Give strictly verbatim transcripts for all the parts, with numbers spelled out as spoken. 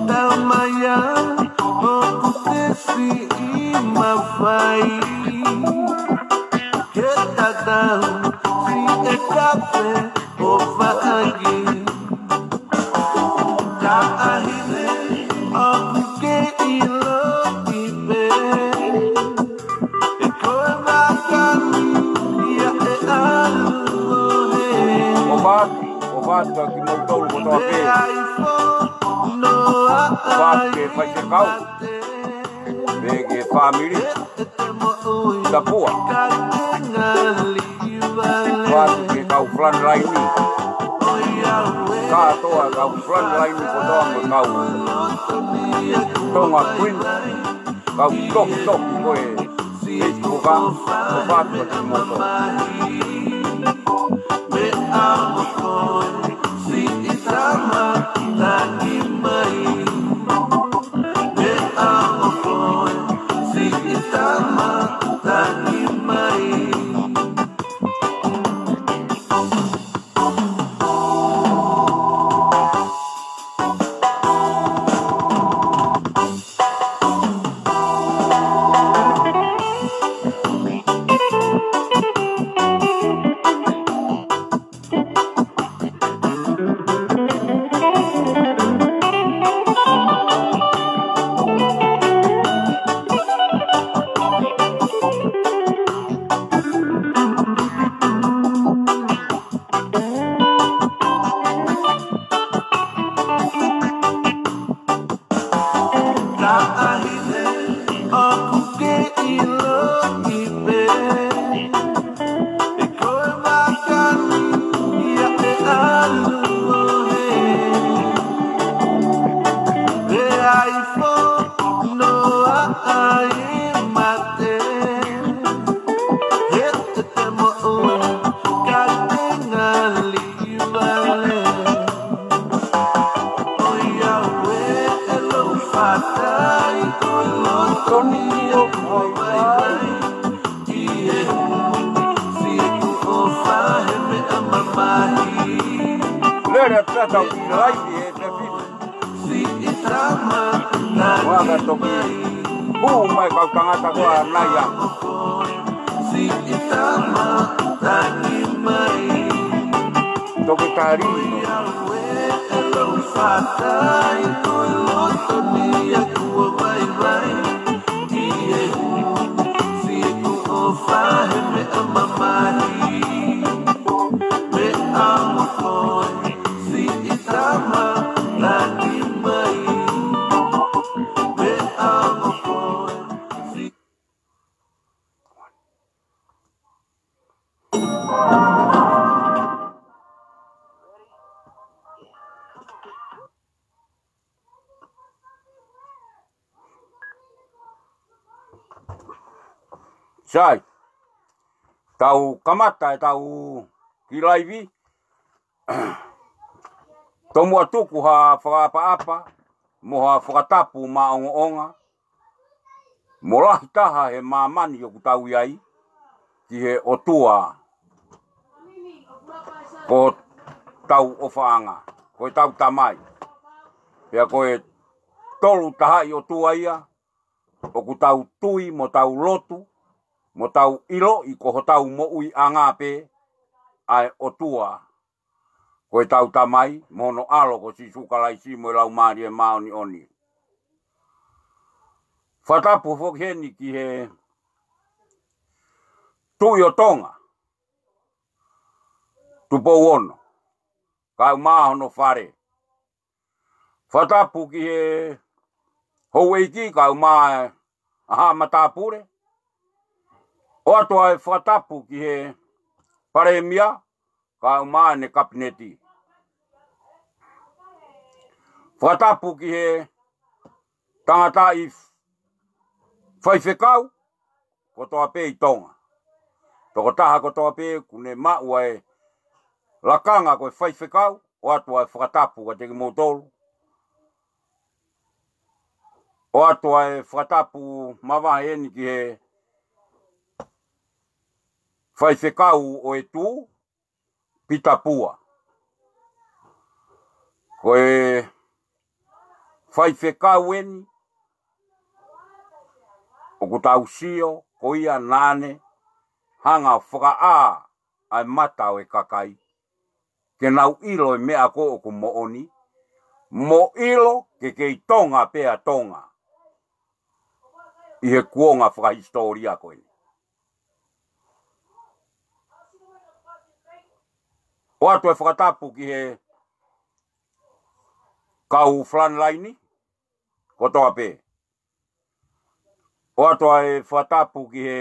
Tamaia, ʻoku te siʻi mafai ke tatau siʻi kafe ʻo faʻaki. Taʻahine, ʻoku ke ʻiloʻi pē ʻe koe makani ia e ʻalu ʻo hē. ʻOfa atu, ʻofa atu kimoutolu kotoa pē. ʻOfa atu ki he faifekau, pea ki he fāmili. Tapua. ʻOfa atu ki he kau frontline. Kātoa kau frontline kotoa mo e kau Tonga Queen. Kau toki toki ko e Facebook, ʻofa atu kimoutolu. Taʻahine, ʻoku ke ʻiloʻi pē ʻe koe makani ia e ʻalu ʻo hē. Pea ʻi fo noa ai mate, he te te moʻui ka te ngali vale. ʻOiauē, ʻe lou fatai ko e loto ni ʻoku vaivai. Ki he hū, siʻi ʻofa he meʻa mamahi. Lele atu ʻetau kiʻi laivi he efiafi ni. Siʻi tama, ua ka toki hū mai kau tangata ko ā nai a. Siʻi tama, tangi mai. Toki tali. ʻOiauē, ʻe lou fatai ko e loto ni ʻoku vaivai. Ki he hū, siʻi ʻofa he meʻa mamahi. Meʻa mo koe, siʻi tama, tangi mai. Meʻa mo koe, siʻi Sai, tau kamata ʻetau kiʻi laivi. Tomuʻa tuku ha fakaʻapaʻapa mo ha fakatapu maʻongoʻonga mo lahi taha he māmani ʻoku tau ʻi ai ki he ʻOtua ko hotau ʻofaʻanga, ko hotau Tamai. Pea ko e Tolu Tahaʻi ʻOtua ia ʻoku tau tui mo tau lotu mo tau ʻiloʻi ko hotau moʻuiʻanga pē ʻa e ʻOtua ko hotau Tamai mo hono ʻAlo ko Sīsū Kalaisi mo e Laumālie Māʻoniʻoni. Fakatapu foki heni ki he Tuʻi ʻo Tonga, Tupou Ono, kaeʻumaʻā hono fale. Fakatapu ki he houʻeiki kaeʻumaʻā e haʻa matāpule. ʻOatu ʻa e fakatapu ki he Palēmia kaeʻumaʻā ʻene Kapineti. Fakatapu ki he tangataʻi faifekau kotoa pē ʻi Tonga. Tokotaha kotoa pē ʻoku ne maʻu ʻa e lakanga ko e faifekau, ʻoatu ʻa e fakatapu kiate kimoutolu. ʻOatu ʻa e fakatapu mavahe eni ki he faifekau ʻo e Tuʻi, Pita Pua. Ko e faifekau eni ʻoku tau sio ko ia naʻa ne hanga ʻo fakaʻā ʻa e mata ʻo e kakai ke nau ʻilo e meʻa ko ē ʻoku moʻoni, mo ʻilo ke kei Tonga pē ʻa Tonga ʻi he kuonga fakahisitōlia ko eni. ʻOatu e fakatapu ki he kau frontline kotoa pē. ʻOatu e fakatapu ki he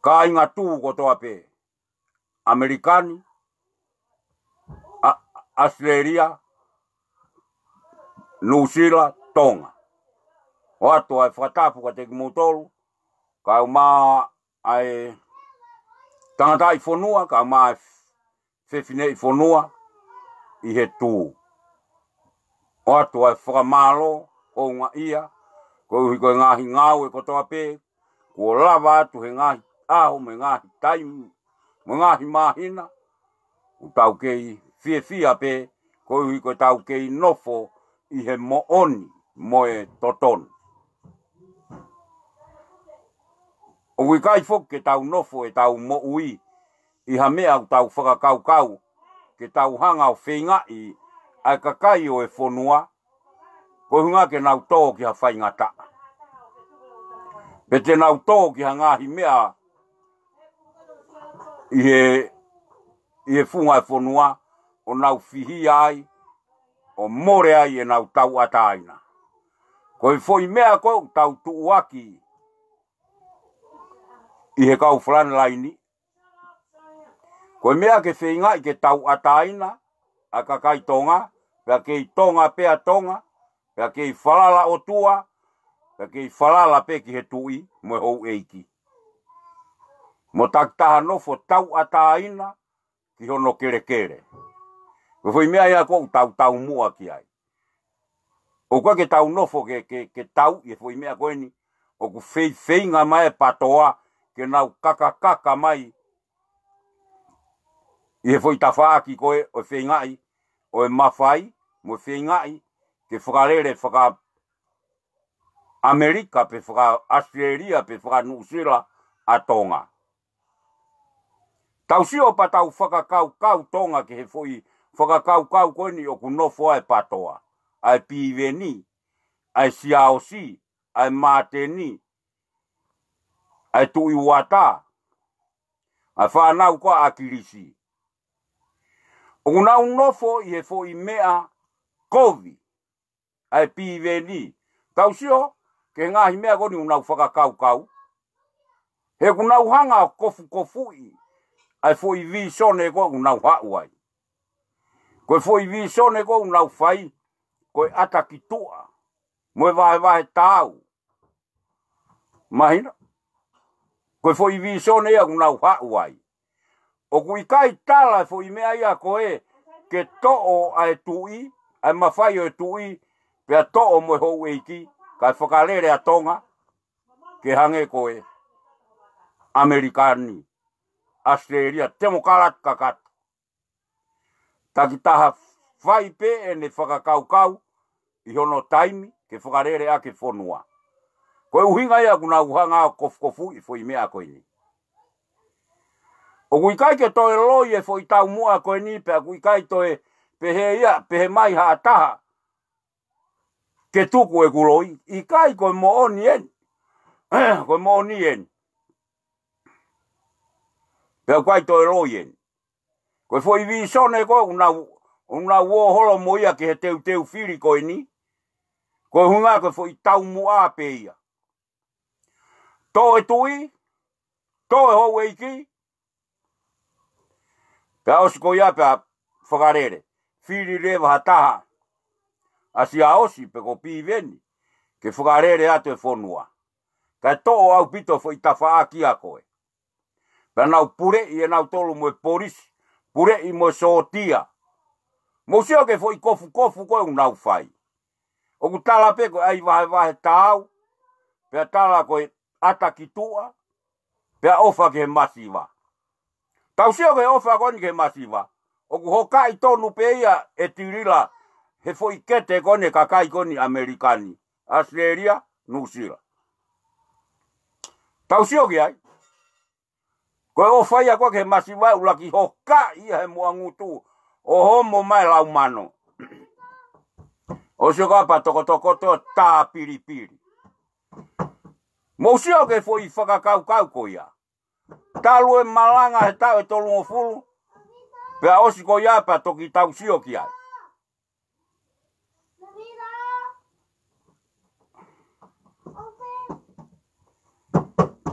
kāinga tuʻu kotoa pē. ʻAmelika ni, ʻa-, ʻAositelēlia, Nuʻusila, Tonga. ʻOatu e fakatapu kiate kimoutolu, kaeʻumaʻā e tangataʻi fonua, kaeʻumaʻā e fefineʻi fonua ʻi he tuʻu. ʻOatu e fakamālō houngaʻia, koeʻuhi ko e ngaahi ngāue kotoa pē, kuo lava atu he ngaahi ʻaho, mo e ngaahi taimi, mo e ngaahi māhina, ʻoku tau kei fiefia pē, koeʻuhi ko ʻetau kei nofo ʻi he moʻoni mo e totonu. ʻOku ʻikai foki ke tau nofo ʻetau moʻui ʻi ha meʻa ʻoku tau fakakaukau ke tau hanga ʻo feingaʻi ʻa e kakai ʻo e fonua, ko e ʻuhinga ke nau tō ki ha faingataʻa, pe te nau tō ki ha ngaahi meʻa ʻi he, ʻi he funga e fonua, ʻo nau fihia ai, ʻo mole ai ʻenau tauʻatāina. Ko e foʻi meʻa ko ē ʻoku tau tuʻuaki ʻi he kau frontline, ko e meʻa ke feingaʻi ke tauʻatāina ʻa e kakai Tonga, pea kei Tonga pē ʻa Tonga, pea kei falala ʻOtua, pea kei falala pē ki he tuʻi mo e houʻeiki. Mo takitaha nofo tauʻatāina ki hono kelekele. Ko e foʻi meʻa ia ʻoku tau taumuʻa ki ai. ʻOku ʻikai ke tau nofo ke, ke, ke tau ʻi he foʻi meʻa ko eni, ʻoku feifeinga mai e PTOA ke nau kakakaka mai ʻi he foʻi tafaʻaki ko ē ʻo e feingaʻi ʻo e mafai, mo e feingaʻi ke fakalele faka-ʻAmelika, pe faka-ʻAositelēlia, pe faka-Nuʻusila ʻa Tonga. Tau sio pea tau fakakaukau Tonga ki he foʻi fakakaukau ko eni ʻoku nofo ai e PTOA, ʻa e Piveni, ʻa e Siaosi, ʻa e Māteni, ʻa e Tuʻi Uata, ʻa e fānau ko ē ʻa ʻAkilisi. ʻOku nau nofo ʻi he foʻi meʻa kovi, ʻa e Piveni. Tau sio ki he ngaahi meʻa ko eni ʻoku nau fakakaukau. He ʻoku nau hanga ʻo kofukofuʻi ʻa e foʻi vīsone ko ē ʻoku nau haʻu ai. Ko e foʻi vīsone ko ē ʻoku nau fai, ko e ʻata ki tuʻa mo e vahevahe taau. Mahino? Ko e foʻi vīsone ia ʻoku nau haʻu ai. ʻOku ʻikai tala e foʻi meʻa ia ko ē ke toʻo ʻa e tuʻi, ʻa e mafai ʻo e tuʻi, pea toʻo mo e houʻeiki, kae fakalele ʻa Tonga ke hangē ko e ʻAmelika ni, ʻAositelēlia, temokalati kakato. Takitaha fai pē ʻene fakakaukau ʻi hono taimi ke fakalele ʻaki e fonua. Ko e ʻuhinga ia ʻoku nau hanga ʻo kofukofuʻi e foʻi meʻa ko eni. ʻOku ʻikai ke toe loi e foʻi taumuʻa ko eni, pea ʻoku ʻikai toe pehē ia, pehē mai ha taha ke tuku ʻeku loi, ʻikai, ko e moʻoni eni. Ko e moʻoni eni. Pea ʻoku ʻikai toe loi eni. Ko e foʻi vīsone ko ē ʻoku nau, ʻoku nau ō holo mo ia ki he teuteu fili ko eni, ko e ʻuhinga ko e foʻi taumuʻa pē ia. Toʻo e tuʻi, toʻo e houʻeiki, pea ʻosi ko ia pea fakalele. Fili leva ha taha ʻa Siaosi pe ko Piveni ke fakalele atu e fonua. Kae toʻo ʻaupito e foʻi tafaʻaki ia ko ē. Pea nau puleʻi ʻe nautolu mo e polisi, puleʻi mo e sōtia. Mou sio ki he foʻi kofukofu ko ē ʻoku nau fai. ʻOku tala pē ko e ʻai vahevahe taau, pea tala ko e ʻata ki tuʻa, pea ʻofa ki he masiva. Tau sio ki he ʻofa ko eni ki he masiva. ʻoku hokaʻi tonu pē ia ʻe Tilila he foʻi kete ko eni ʻa e kakai ko eni ʻAmelika ni, ʻAositelēlia, Nuʻusila. Tau sio ki ai. Ko e ʻofa ia ko ē ki he masiva ʻuluaki, hokaʻi ia he muʻa ngutu ʻo homo mai e lau mano. ʻOsi ko ia pea tokotokoto, tā pilipili. Mou sio ki he foʻi fakakaukau ko ia. Talu e malanga he taʻu ʻe tolungofulu, pea ʻosi ko ia pea toki tau sio ki ai.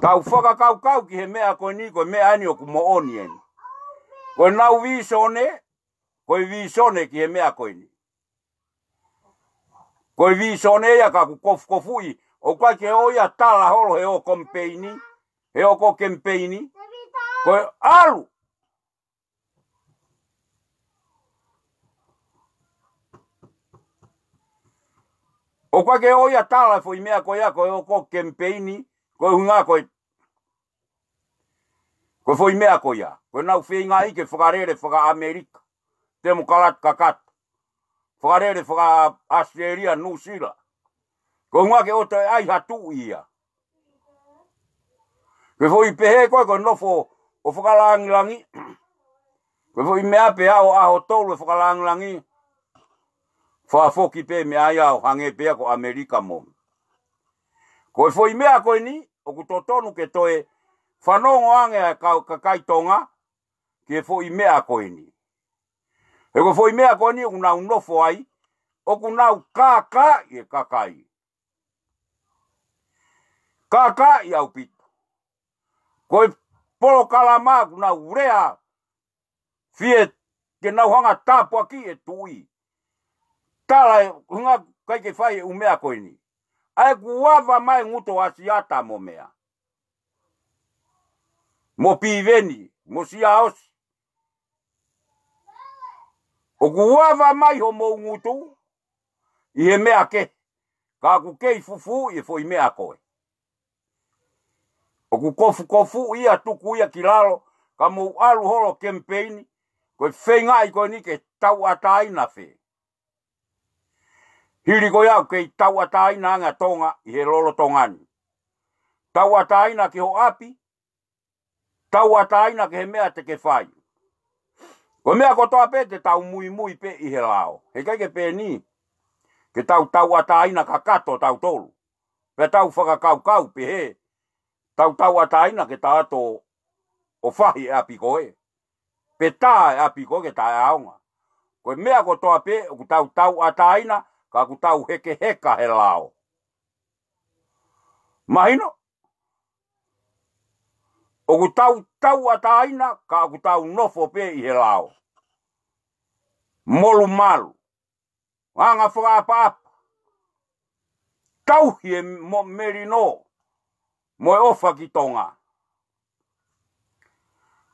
Tau fakakaukau ki he meʻa ko eni, ko e meʻa eni ʻoku moʻoni eni. Ko ʻenau vīsone, ko e vīsone ki he meʻa ko eni. Ko e vīsone ia ka ʻoku kofukofuʻi, ʻoku ʻikai ke ʻoua ia tala holo he ʻoku kemipeini, he ʻoku kemipeini. Ko e ʻalu. ʻOku ʻikai ke ʻoua ia tala e foʻi meʻa ko ia, ko e ʻoku kemipeini, ko e ʻuhinga ko e, ko e foʻi meʻa ko ia. Ko ʻenau feingaʻi ke fakalele faka-ʻAmelika, temokalati kakato. Fakalele faka-ʻAositelēlia, Nuʻusila. Ko e ʻuhinga ke ʻoua toe ʻai ha tuʻi ia. Ko e foʻi pehē ko ē, ko e nofo ʻo fakalāngilangi. Ko e foʻi meʻa pē ʻaho, ʻaho tolu e fakalāngilangi. Fakafoki pē meʻa ia ʻo hangē pē ia ko ʻAmelika mo. Ko e foʻi meʻa ko eni, ʻoku totonu ke toe fanongo ange ʻa e kau kakai Tonga ki he foʻi meʻa ko eni. He ko e foʻi meʻa ko eni ʻoku nau nofo ai, ʻoku nau kākaaʻi e kakai. Kākaaʻi ʻaupito. Ko e polokalama ʻoku nau lea, fie ke nau hanga tāpuakiʻi e tuʻi. Tala e ʻuhinga ʻikai ke fai e ʻū meʻa ko eni. ʻA ē kuo ava mai e ngutu ʻo ʻAsiata mo meʻa, mo Piveni, mo Siaosi. ʻOku ava mai homou ngutu ʻi he meʻa kehe, ka ʻoku kei fufuuʻi e foʻi meʻa ko ē. ʻOku kofukofuʻi ia, tuku ia ki lalo, ka mou ʻalu holo kemipeini. Ko e feingaʻi ko eni ke tauʻatāina fē? Hili ko ia ʻoku kei tauʻatāina ange ʻa Tonga ʻi he lolotonga ni. Tauʻatāina ki ho ʻapi, tauʻatāina ki he meʻa te ke fai. Ko e meʻa kotoa pē te tau muimui pē ʻi he lao. Heʻikai ke pehē ni ke tau tauʻatāina kakato tautolu, pea tau fakakaukau pehē, tau tauʻatāina ke tau ō ʻo fahi e ʻapi ko ē, pe tā e ʻapi ko ē ke taʻeʻaonga. Ko e meʻa kotoa pē ʻoku tau tauʻatāina, ka ʻoku tau hekeheka he lao. Mahino? ʻOku tau tauʻatāina, ka ʻoku tau nofo pē ʻi he lao. Molumalu. Anga fakaʻapaʻapa. Tauhi e mo-, melino mo e ʻofa ki Tonga.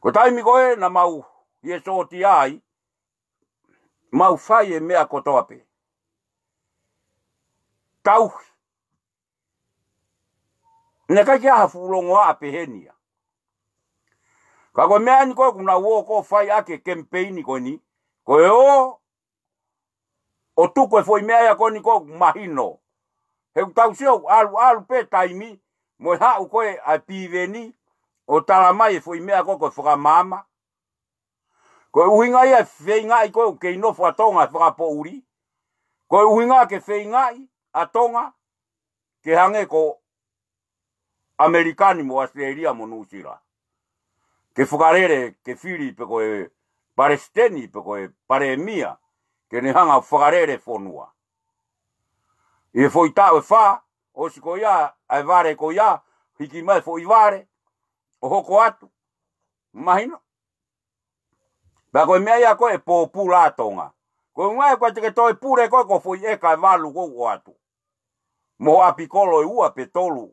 Ko e taimi ko ē naʻa mau ʻi he sōtia ai, mau fai e meʻa kotoa pē. Tauhi. Naʻe ʻikai ke ʻi ai ha fuʻu longoaʻa pehē ni ia. Ka ko e meʻa ni ko ē ʻoku nau ō ko ē ʻo fai ʻaki e kemipeini ko eni, ko e ō ʻo tuku e foʻi meʻa ia ko eni ʻoku mahino. He ʻoku tau sio ʻalu ʻalu pē taimi, mo e haʻu ko ē ʻa e Piveni ʻo tala mai e foʻi meʻa ko ē ko e fakamaama. Ko e ʻuhinga ia e feingaʻi ko ē ʻoku kei nofo ʻa Tonga he fakapoʻuli. Ko e ʻuhinga ke feingaʻi ʻa Tonga ke hangē ko ʻAmelika ni mo ʻAositelēlia mo Nuʻusila. Ke fakalele, ke fili pe ko e palesiteni, pe ko e palēmia, ke ne hanga ʻo fakalele fonua. ʻI he foʻi taʻu ʻe fā, ʻosi ko ia ʻa e vale ko ia, hiki mai foʻi vale, ʻo hoko atu. Mahino? Pea ko e meʻa ia ko ē ʻe pōpula ʻa Tonga. Ko e ʻuhinga ia ʻoku ʻikai te ke toe pule koe ko e foʻi ʻeka ʻe valu ʻoku ʻoatu. Mo e ʻapi kolo ʻe ua pe tolu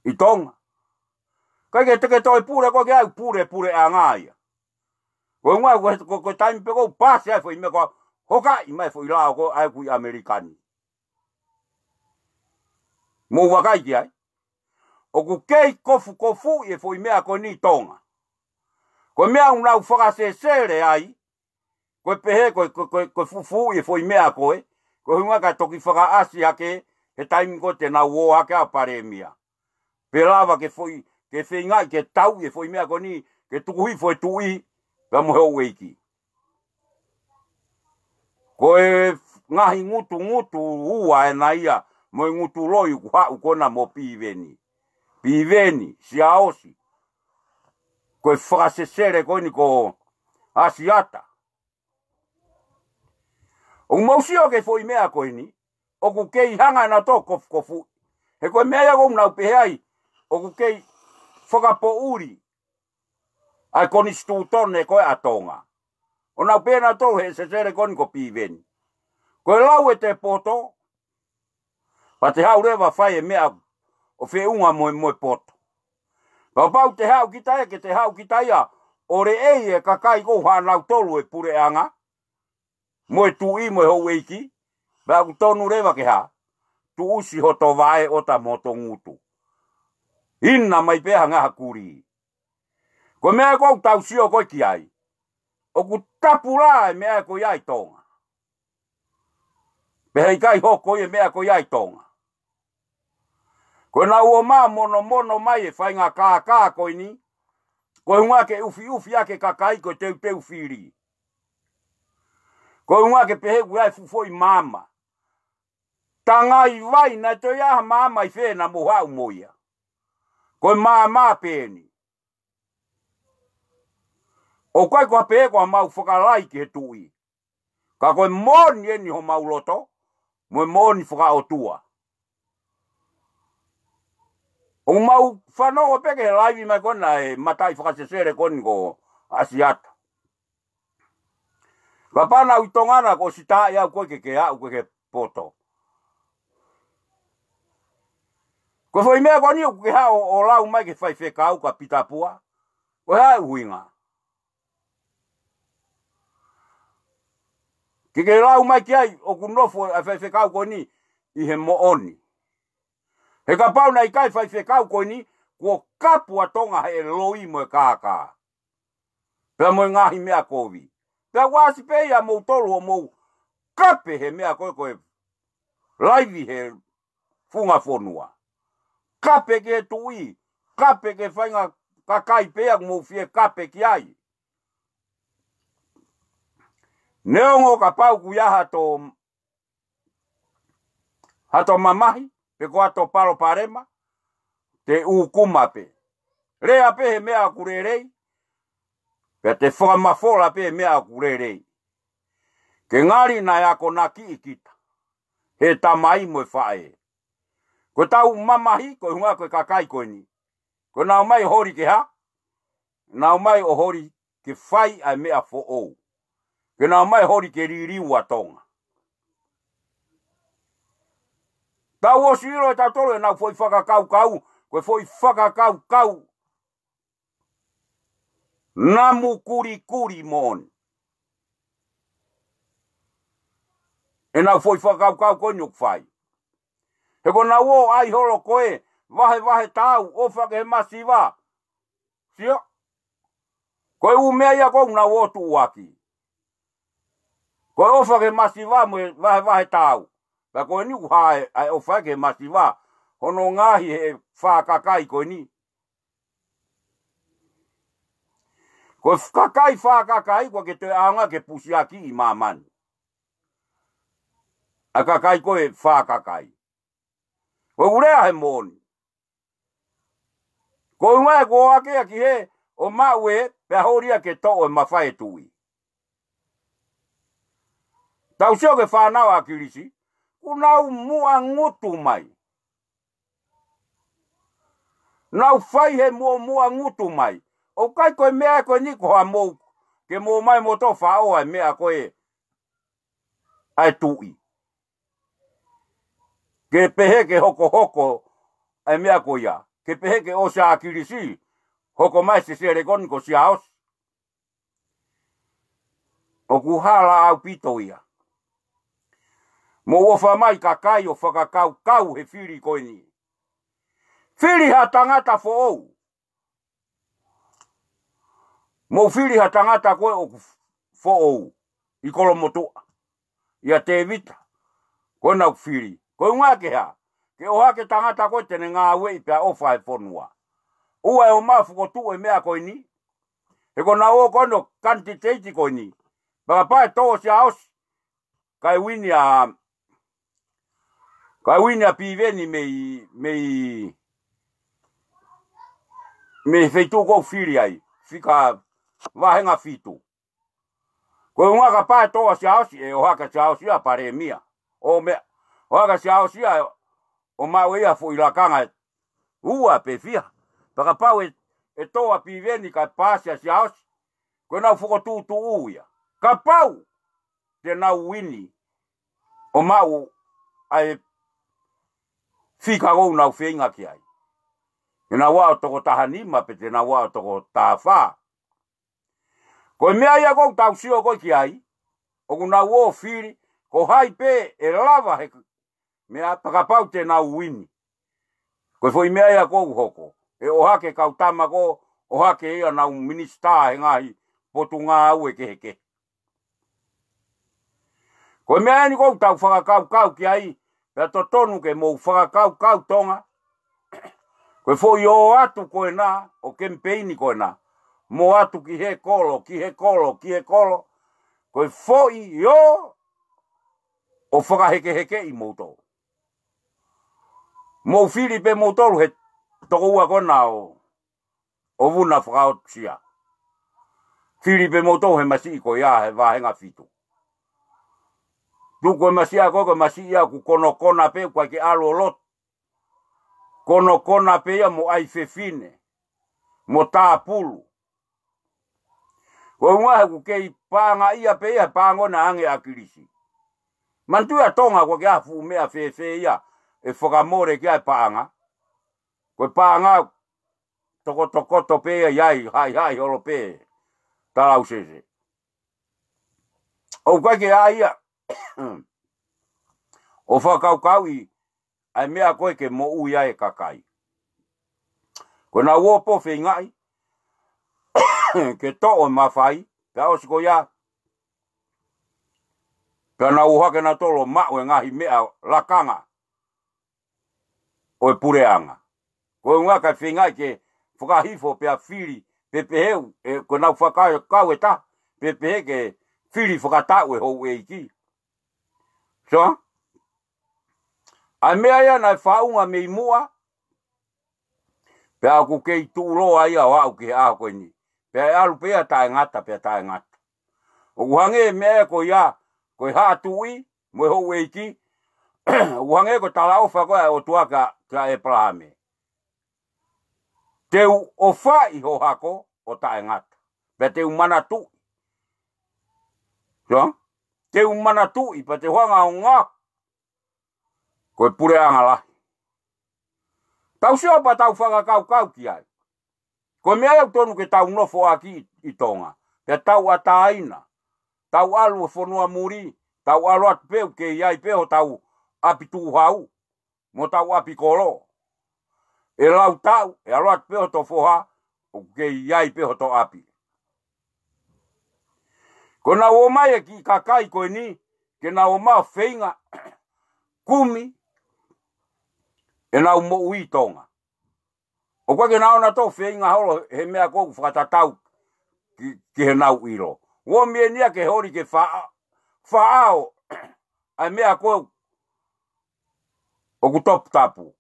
ʻi Tonga. ʻIkai ke te ke toe pule koe ke ʻai pule, puleʻanga ia. Ko e ʻuhinga ko e, ko e, ko e taimi pē ʻoku pasi ai e foʻi meʻa ko ē, hokaʻi mai e foʻi lao ko ē ʻa ē ʻoku ʻi ʻAmelika ni. Mou vakai ki ai. ʻOku kei kofukofuʻi e foʻi meʻa ko eni ʻi Tonga. Ko e meʻa ʻoku nau fakasesele ai, ko e pehē, ko e, ko e, ko e, ko e fufuuʻi e foʻi meʻa ko ē, ko e ʻuhinga kae toki fakaʻasi hake he taimi ko ē te nau ō hake ʻa palēmia. Pe lava ke foʻi, ke feingaʻi ke tauʻi e foʻi meʻa ko eni, ke tuku hifo e tuʻi, pea mo e houʻeiki. Ko e ngaahi ngutungutu ua ena ia, mo e ngutu loi ʻoku haʻu ko ena mo Piveni. Piveni, Siaosi. Ko e fakasesele ko eni ko Asiata. ʻOku mau sio ki he foʻi meʻa ko eni, ʻoku kei hanga ʻe nautolu ʻo kofukofuʻi. He ko e meʻa ia ʻoku nau pehē ai, ʻoku kei fakapoʻuli ʻa e konisitūtone ko ē ʻa Tonga. ʻO nau pehē nautolu he sesele ko eni ko Piveni. Ko e lau ʻete poto, pea te haʻu leva ʻo fai e meʻa ʻo feʻunga mo e, mo e poto. Pea kapau te haʻu kita ia, ke te haʻu kita ia, ʻo leʻei e kakai ko ē ʻoku ʻanautolu e puleʻanga, mo e tuʻi, mo e houʻeiki, pea ʻoku tonu leva ke hā, tuʻusi hoto vaʻe ʻo ta mo hoto ngutu. ʻIna mai pē ha ngaha kulī. Ko e meʻa ko ē ʻoku tau sio ko ē ki ai, ʻoku tapulā e meʻa ko ia ʻi Tonga. Pea heʻikai hoko ia e meʻa ko ia ʻi Tonga. Ko ʻenau ō mai ʻo monomono mai e faʻahinga kākā ko eni, ko e ʻuhinga ke ʻufiʻufi ʻaki e kakai ko e teuteu fili. Ko e ʻuhinga ke pehē ʻoku ʻi ai e fuʻu foʻi maama. Tangaivai, naʻe toe ʻi ai ha maama ʻi fē naʻa mou haʻu mo ia? Ko e maama pē eni. ʻOku ʻikai ko ha pehē ko haʻamau fakalahi ki he tuʻi. Ka ko e moʻoni eni homau loto, mo e moʻoni fakaʻotua. ʻOku mau fanongo pē ki he laivi mai ko ena e mataʻi fakasesele ko eni ko Asiata. Kapau naʻa ku ʻi Tonga na, kuo ʻosi taaʻi au ko ē ke, ke aʻu ko ē ki he poto. Ko e foʻi meʻa ko eni ʻoku ke haʻu ʻo lau mai ki he faifekau kia Pita Pua, ko e hā e ʻuhinga? Ke ke lau mai ki ai ʻoku nofo ʻa e faifekau ko eni ʻi he moʻoni. He kapau naʻe ʻikai faifekau ko eni, kuo kapu ʻa Tonga he loi mo e kākā. Pea mo e ngaahi meʻa kovi. Pea ʻoku ʻasi pē ia moutolu ʻo mou kape he meʻa ko ē ko e laivi he funga fonua. Kape ki he tuʻi, kape ki he faʻahinga kakai pē ia ʻoku mou fie kape ki ai. Neongo kapau ʻoku ʻi ai hato, hato mamahi, pe ko hato palopalema, te ʻūkuma pē. Lea pē he meʻa ʻoku lelei, pea te fakamafola pē he meʻa ʻoku lelei. Ke ngali naʻe akonakiʻi kita he tamai mo e faʻē. Ko ʻetau mamahi, ko e ʻuhinga ko e kakai ko eni. Ko ʻenau ō mai ʻo holi ke hā? Nau ō mai ʻo holi ke fai ʻa e meʻa foʻou. Ke nau ō mai ʻo holi ke liliu ʻa Tonga. Tau ʻosi ʻilo ʻe tautolu ʻenau foʻi fakakaukau, ko e foʻi fakakaukau namu kulikuli moʻoni. ʻEnau foʻi fakakaukau ko eni ʻoku fai. He ko ʻenau ō ʻai holo ko ē, vahevahe taau, ʻofa ki he masiva. Sio? Ko e ʻū meʻa ia ko ē ʻoku nau ō tuʻuaki. Ko e ʻofa ki he masiva mo e vahevahe taau. Pea ko eni ʻoku hā ʻa e ʻofa ki he masiva. Hono ngaohi he fakakai ko eni. Ko e kakai fakakai, ʻoku ʻikai ke toe ʻaonga ke pusiaki ʻi māmani. ʻA e kakai ko e fakakai. Ko e ʻū lea he moʻoni. Ko e ʻuhinga ia kuo ʻohake ia ki hē ʻo maʻu ē, pea holi ia ke toʻo e mafai e tuʻi. Tau sio ki he fānau ʻa ʻAkilisi, kuo nau muʻa ngutu mai. Nau fai he muʻomuʻa ngutu mai. ʻOku ʻikai ko e meʻa ko eni ko haʻamou, ke mou ō mai moutolu ʻo faʻo ʻa e meʻa ko ē ʻa e tuʻi. Ke pehē ke hokohoko ʻa e meʻa ko ia. Ke pehē ke ʻosi ʻa ʻAkilisi, hoko mai e sesele ko eni ko Siaosi. ʻOku hala ʻaupito ia. Mou ʻofa mai kakai ʻo fakakaukau he fili ko eni. Fili ha tangata foʻou. Mou fili ha tangata ko ē ʻoku foʻou ʻi Kolomotuʻa, ʻia Tēvita, ko ena ʻoku fili. Ko e ʻuhinga ke hā? Ke ʻohake tangata ko ē te ne ngāueʻi pea ʻofa he fonua. ʻOua ʻe ō mai ʻo fokotuʻu e meʻa ko eni. He ko ʻenau ō ko eni ʻo kanititeiti ko eni, pea kapau ʻe tō ʻa Siaosi, kae uini ʻa, kae uini ʻa Piveni mei, mei, mei he feituʻu ʻoku ou fili ai, fika vahenga fitu. Ko e ʻuhinga kapau ʻe tō ʻa Siaosi, ʻe ʻohake ʻa Siaosi ia ʻo palēmia. ʻO meʻa, ʻohake ʻa Siaosi ia ʻo maʻu ia ha foʻi lakanga ʻe ua pe fiha. Pea kapau ʻe, ʻe tō ʻa Piveni kae paasi ʻa Siaosi, ko ʻenau fokotuʻutuʻu ia. Kapau te nau uini ʻo maʻu ʻa e fika ʻoku nau feinga ki ai, te nau ō ʻo toko taha nima pe te nau ō ʻo toko taha fā. Ko e meʻa ia ʻoku tau sio ko ē ki ai, ʻoku nau ō ʻo fili ko hai pē ʻe lava he meʻa pea kapau te nau uini. Ko e foʻi meʻa ia ʻoku hoko. ʻE ʻohake kau tama ko ē, ʻohake ia ʻenau minisitā he ngaahi potungāue kehekehe. Ko e meʻa eni ʻoku tau fakakaukau ki ai, pea totonu ke mou fakakaukau Tonga. Ko e foʻi ō atu ko ena, ʻo kemipeini ko ena, mo atu ki he kolo, ki he kolo, ki he kolo. Ko e foʻi ō ʻo fakahekehekeʻi moutolu. Mou fili pē moutolu he tokoua ko ena ʻo, ʻo Vuna Fakaotusia. Fili pē moutolu he masiʻi ko ia he vahenga fitu. Tuku e masiʻi ko ē, ko e masiʻi ia ʻoku konokona pē, ʻoku ʻikai ke ʻalu ʻo lotu. Konokona pē ia mo ʻai fefine, mo tāpulu. Ko e ʻuhinga he ʻoku kei paʻanga ia pē ia he paʻanga naʻe ʻange ʻe ʻAkilisi. Manatuʻi ʻa Tonga ʻoku ʻikai ke ʻi ai ha fuʻu meʻa fēfē ia ʻe fakamole ki ai e paʻanga. Ko e paʻanga tokotokoto pē ia ʻi ai, haʻihaʻi holo pē talausese. ʻOku ʻikai ke ʻai ia ʻo fakakaukauʻi ʻa e meʻa ko ē ke moʻui ai e kakai. Ko ʻenau ō pē ʻo feingaʻi ke toʻo e mafai, pea ʻosi ko ia, pea nau ō hake nautolu ʻo maʻu e ngaahi meʻa lakanga ʻo e puleʻanga. Ko e ʻuhinga kae feingaʻi ke fakahifo pea fili, pe pehē ʻe, ko ʻenau fakakaukau ʻe taha, pe pehē ke fili fakataʻu e houʻeiki. So, ʻa e meʻa ia naʻe faʻunga mei muʻa, pea ʻoku kei tuʻuloa ia ʻo aʻu ki he ʻaho ko eni. Pea ʻe ʻalu pē ia taʻengata, pea taʻengata. ʻOku hangē e meʻa ko ia, ko e haʻa tuʻi mo e houʻeiki, ʻoku hangē ko e talaʻofa ko ē ʻa e ʻOtua kia, kia ʻĒpalahame. Te u ʻofaʻi ho hako ʻo taʻengata, pea te u manatuʻi. So, te u manatuʻi, pea te u hanga ʻo ngaohi ko e puleʻanga lahi. Tau sio pea tau fakakaukau ki ai. Ko e meʻa ia ʻoku totonu ke tau nofo ʻaki ʻi, ʻi Tonga. Pea tau ʻatāina. Tau ʻalu e fonua muli, tau ʻalu atu pē ʻoku kei ʻi ai pē hotau ʻapi tuʻuhau mo hotau ʻapi kolo. ʻE lau taʻu, ʻe ʻalu atu pē hoto foha, ʻoku kei ʻi ai pē hoto ʻapi. Ko ʻenau ō mai e kiʻi kakai ko eni, ke nau ō mai ʻo feinga kumi ʻenau moʻui ʻi Tonga. ʻOku ʻikai ke nau ō nautolu ʻo feinga holo he meʻa ko ē ʻoku fakatatau ki, ki heʻenau ʻilo. ʻOmi eni ia ke holi ke faʻa-, faʻao ʻa e meʻa ko ē ʻoku toputapu.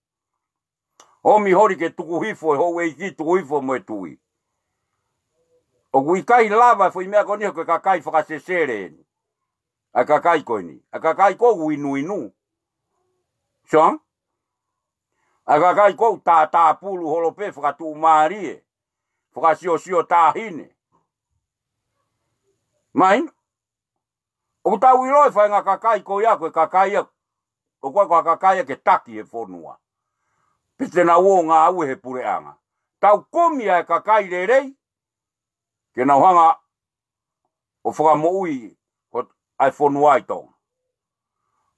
ʻOmi holi ke tuku hifo e houʻeiki, tuku hifo mo e tuʻi. ʻOku ʻikai lava e foʻi meʻa ko eni he ko e kakai fakasesele eni. ʻA e kakai ko eni. ʻA e kakai ʻoku inuinu. So, ʻa e kakai ʻoku tātāpulu holo pē, fakatuʻumālie, fakasiosio taʻahine. Mai, ʻoku tau ʻilo e faʻahinga kakai ko ia, ko e kakai ia, ʻoku ʻikai ko ha kakai ia ke taki e fonua. Pe te nau ō ʻo ngāue he puleʻanga. Tau kumi ʻa e kakai lelei, ke nau hanga ʻo fakamoʻui ʻa e fonua ʻi Tonga.